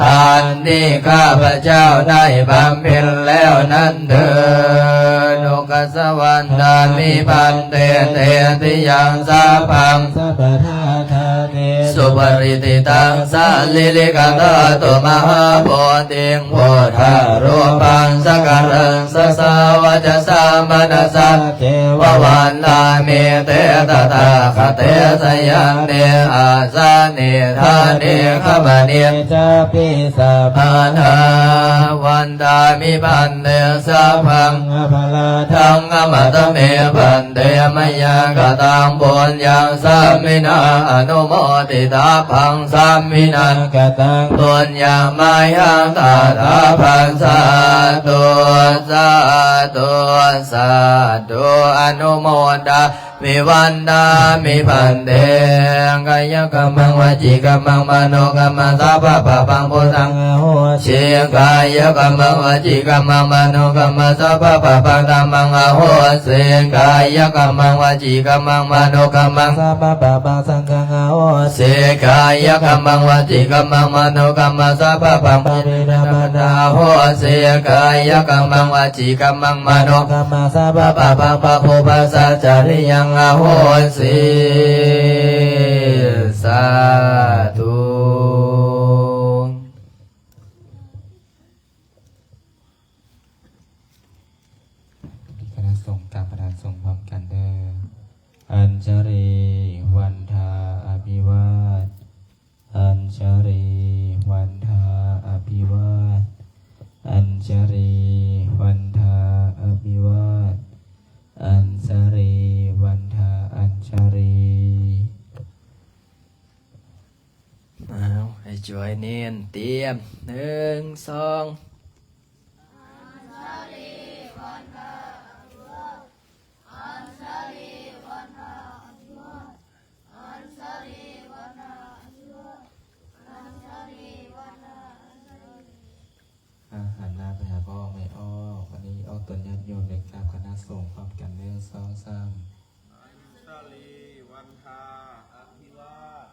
อันที่ข้าพเจ้าได้บำเพ็ญแล้วนั้นเถิด โอคัสสะ วันทามิ ภันเต เตติยัง สัพพัง สัพพะทานานิ สุปะริตถิตัง สะรีริกะธาตุ มหาโพธิง พุทธะรูปัง สักการัง สะสะวะจะสะมะนะสะ เทวะ วันทามิ เต ตะถาคะเต สะยันติ อาสะเน ทาเน ขะมะเน จาปิ สัพพะทา วันทามิ ภันเต สัพพัง อะปะราทัง ขะมะทะเม ภันเต มะยัง กะตัง ปุญญัง สามินา อนุโมทิตาภัง สามินา กะตัง ปุญญะมะยัง ตะถาภัง สาธุ สาธุ สาธุ อนุโมทามิ วันทามิ ภันเต กายะกัมมัง วจีกัมมัง มโนกัมมัง สัพพะปะปัง พุทธัง อะโหสิ กายะกัมมัง วจีกัมมัง มโนกัมมัง สัพพะปะปัง ธัมมัง อะโหสิ กายะกัมมัง วจีกัมมัง มโนกัมมัง สัพพะปะปัง สังฆัง อะโหสิ กายะกัมมัง วจีกัมมัง มโนกัมมัง สัพพะปะปัง ปะเปธัมมัง อะโหสิ กายะกัมมัง วจีกัมมัง มโนกัมมัง สัพพะปะปัง ปะปูปะสะจะริยัง อะโหสิ สาธุ คณะสงฆ์กราบพระสงฆ์พร้อมกันเด้อ อัญชลี วันทา อภิวาท อัญชลี วันทา อภิวาท อัญชลี วันทา อภิวาท อัญชลี วันทา อัญชลี ອ້າວ ໃຫ້ຊ່ວຍເນັ້ນ ຕຽມ ໜຶ່ງ ສອງ ອ່າ ຫັນໜ້າໄປຫາພໍ່ແມ່ອອກ ບັດນີ້ອອກຕົນຍາດໂຍມ ໄດ້ກາບຄະນະສົງພ້ອມກັນ ໜຶ່ງ ສອງ ສາມ ອັນຊະລີ ວັນທາ ອະພິວາດ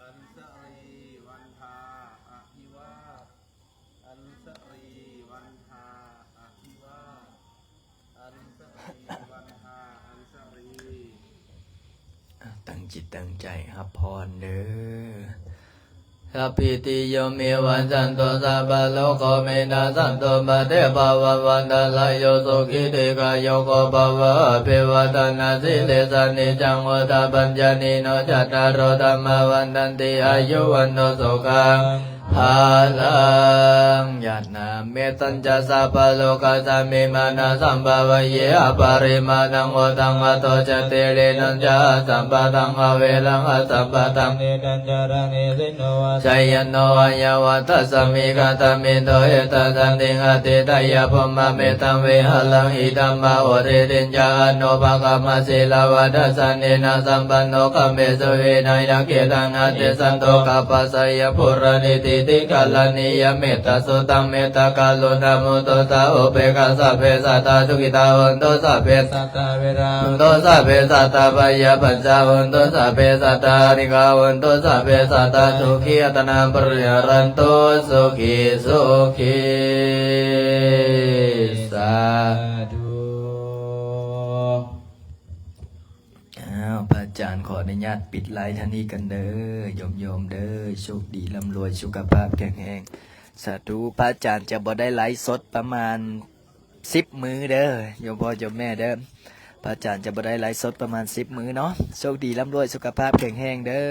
ອັນຊະລີ ວັນທາ ອະພິວາດ ອັນຊະລີ ວັນທາ ອະພິວາດ ອັນຊະລີ ວັນທາ ອັນຊະລີ ຕັ້ງຈິດຕັ້ງໃຈຮັບພອນເດີ້. Sabbītiyo vivajjantu, sabbarogo vinassatu, mā te bhavatvantarāyo, sukhī dīghāyuko bhava. Abhivādanasīlissa niccaṃ vuḍḍhāpacāyino, cattāro dhammā vaḍḍhanti: āyu vaṇṇo sukhaṃ balaṃ. Yathā mettañca sabbalokasmiṃ mānasambhāvaye aparimāṇaṃ, uddhaṃ adho ca tiriyañca asambādhaṃ averaṃ asapattaṃ. Tiṭṭhañcaraṃ nisinno vā sayāno vā yāvatassa vigatamiddho, etaṃ satiṃ adhiṭṭheyya brahmametaṃ vihāraṃ idhamāhu. Diṭṭhiñca anupagamma sīlavā dassanena sampanno, kāmesu vineyya gedhaṃ na hi santo gabbhaseyyaṃ punaretīti. Karaṇīyametta sūtaṃ, mettākaruṇāmudiṭṭhā upekkhā. Sabbe sattā sukhitā hontu, sabbe sattā averā hontu, sabbe sattā abyāpajjhā hontu, sabbe sattā anīghā hontu, sabbe sattā sukhī attānaṃ pariharantu. Sukhī sukhī. Sādhu. ອ້າວ ພະອາຈານຂໍອະນຸຍາດປິດໄລຟ໌ເທົ່ານີ້ກັນເດີ ໂຍມໆເດີ ໂຊກດີລ່ຳລວຍ ສຸຂະພາບແຂງແຮງ. ສາທຸ. ພະອາຈານຈະບໍ່ໄດ້ໄລຟ໌ສົດປະມານສິບມື້ເດີ ໂຍມພໍ່ໂຍມແມ່ເດີ. ພະອາຈານຈະບໍ່ໄດ້ໄລຟ໌ສົດປະມານສິບມື້ເນາະ. ໂຊກດີລ່ຳລວຍ ສຸຂະພາບແຂງແຮງເດີ.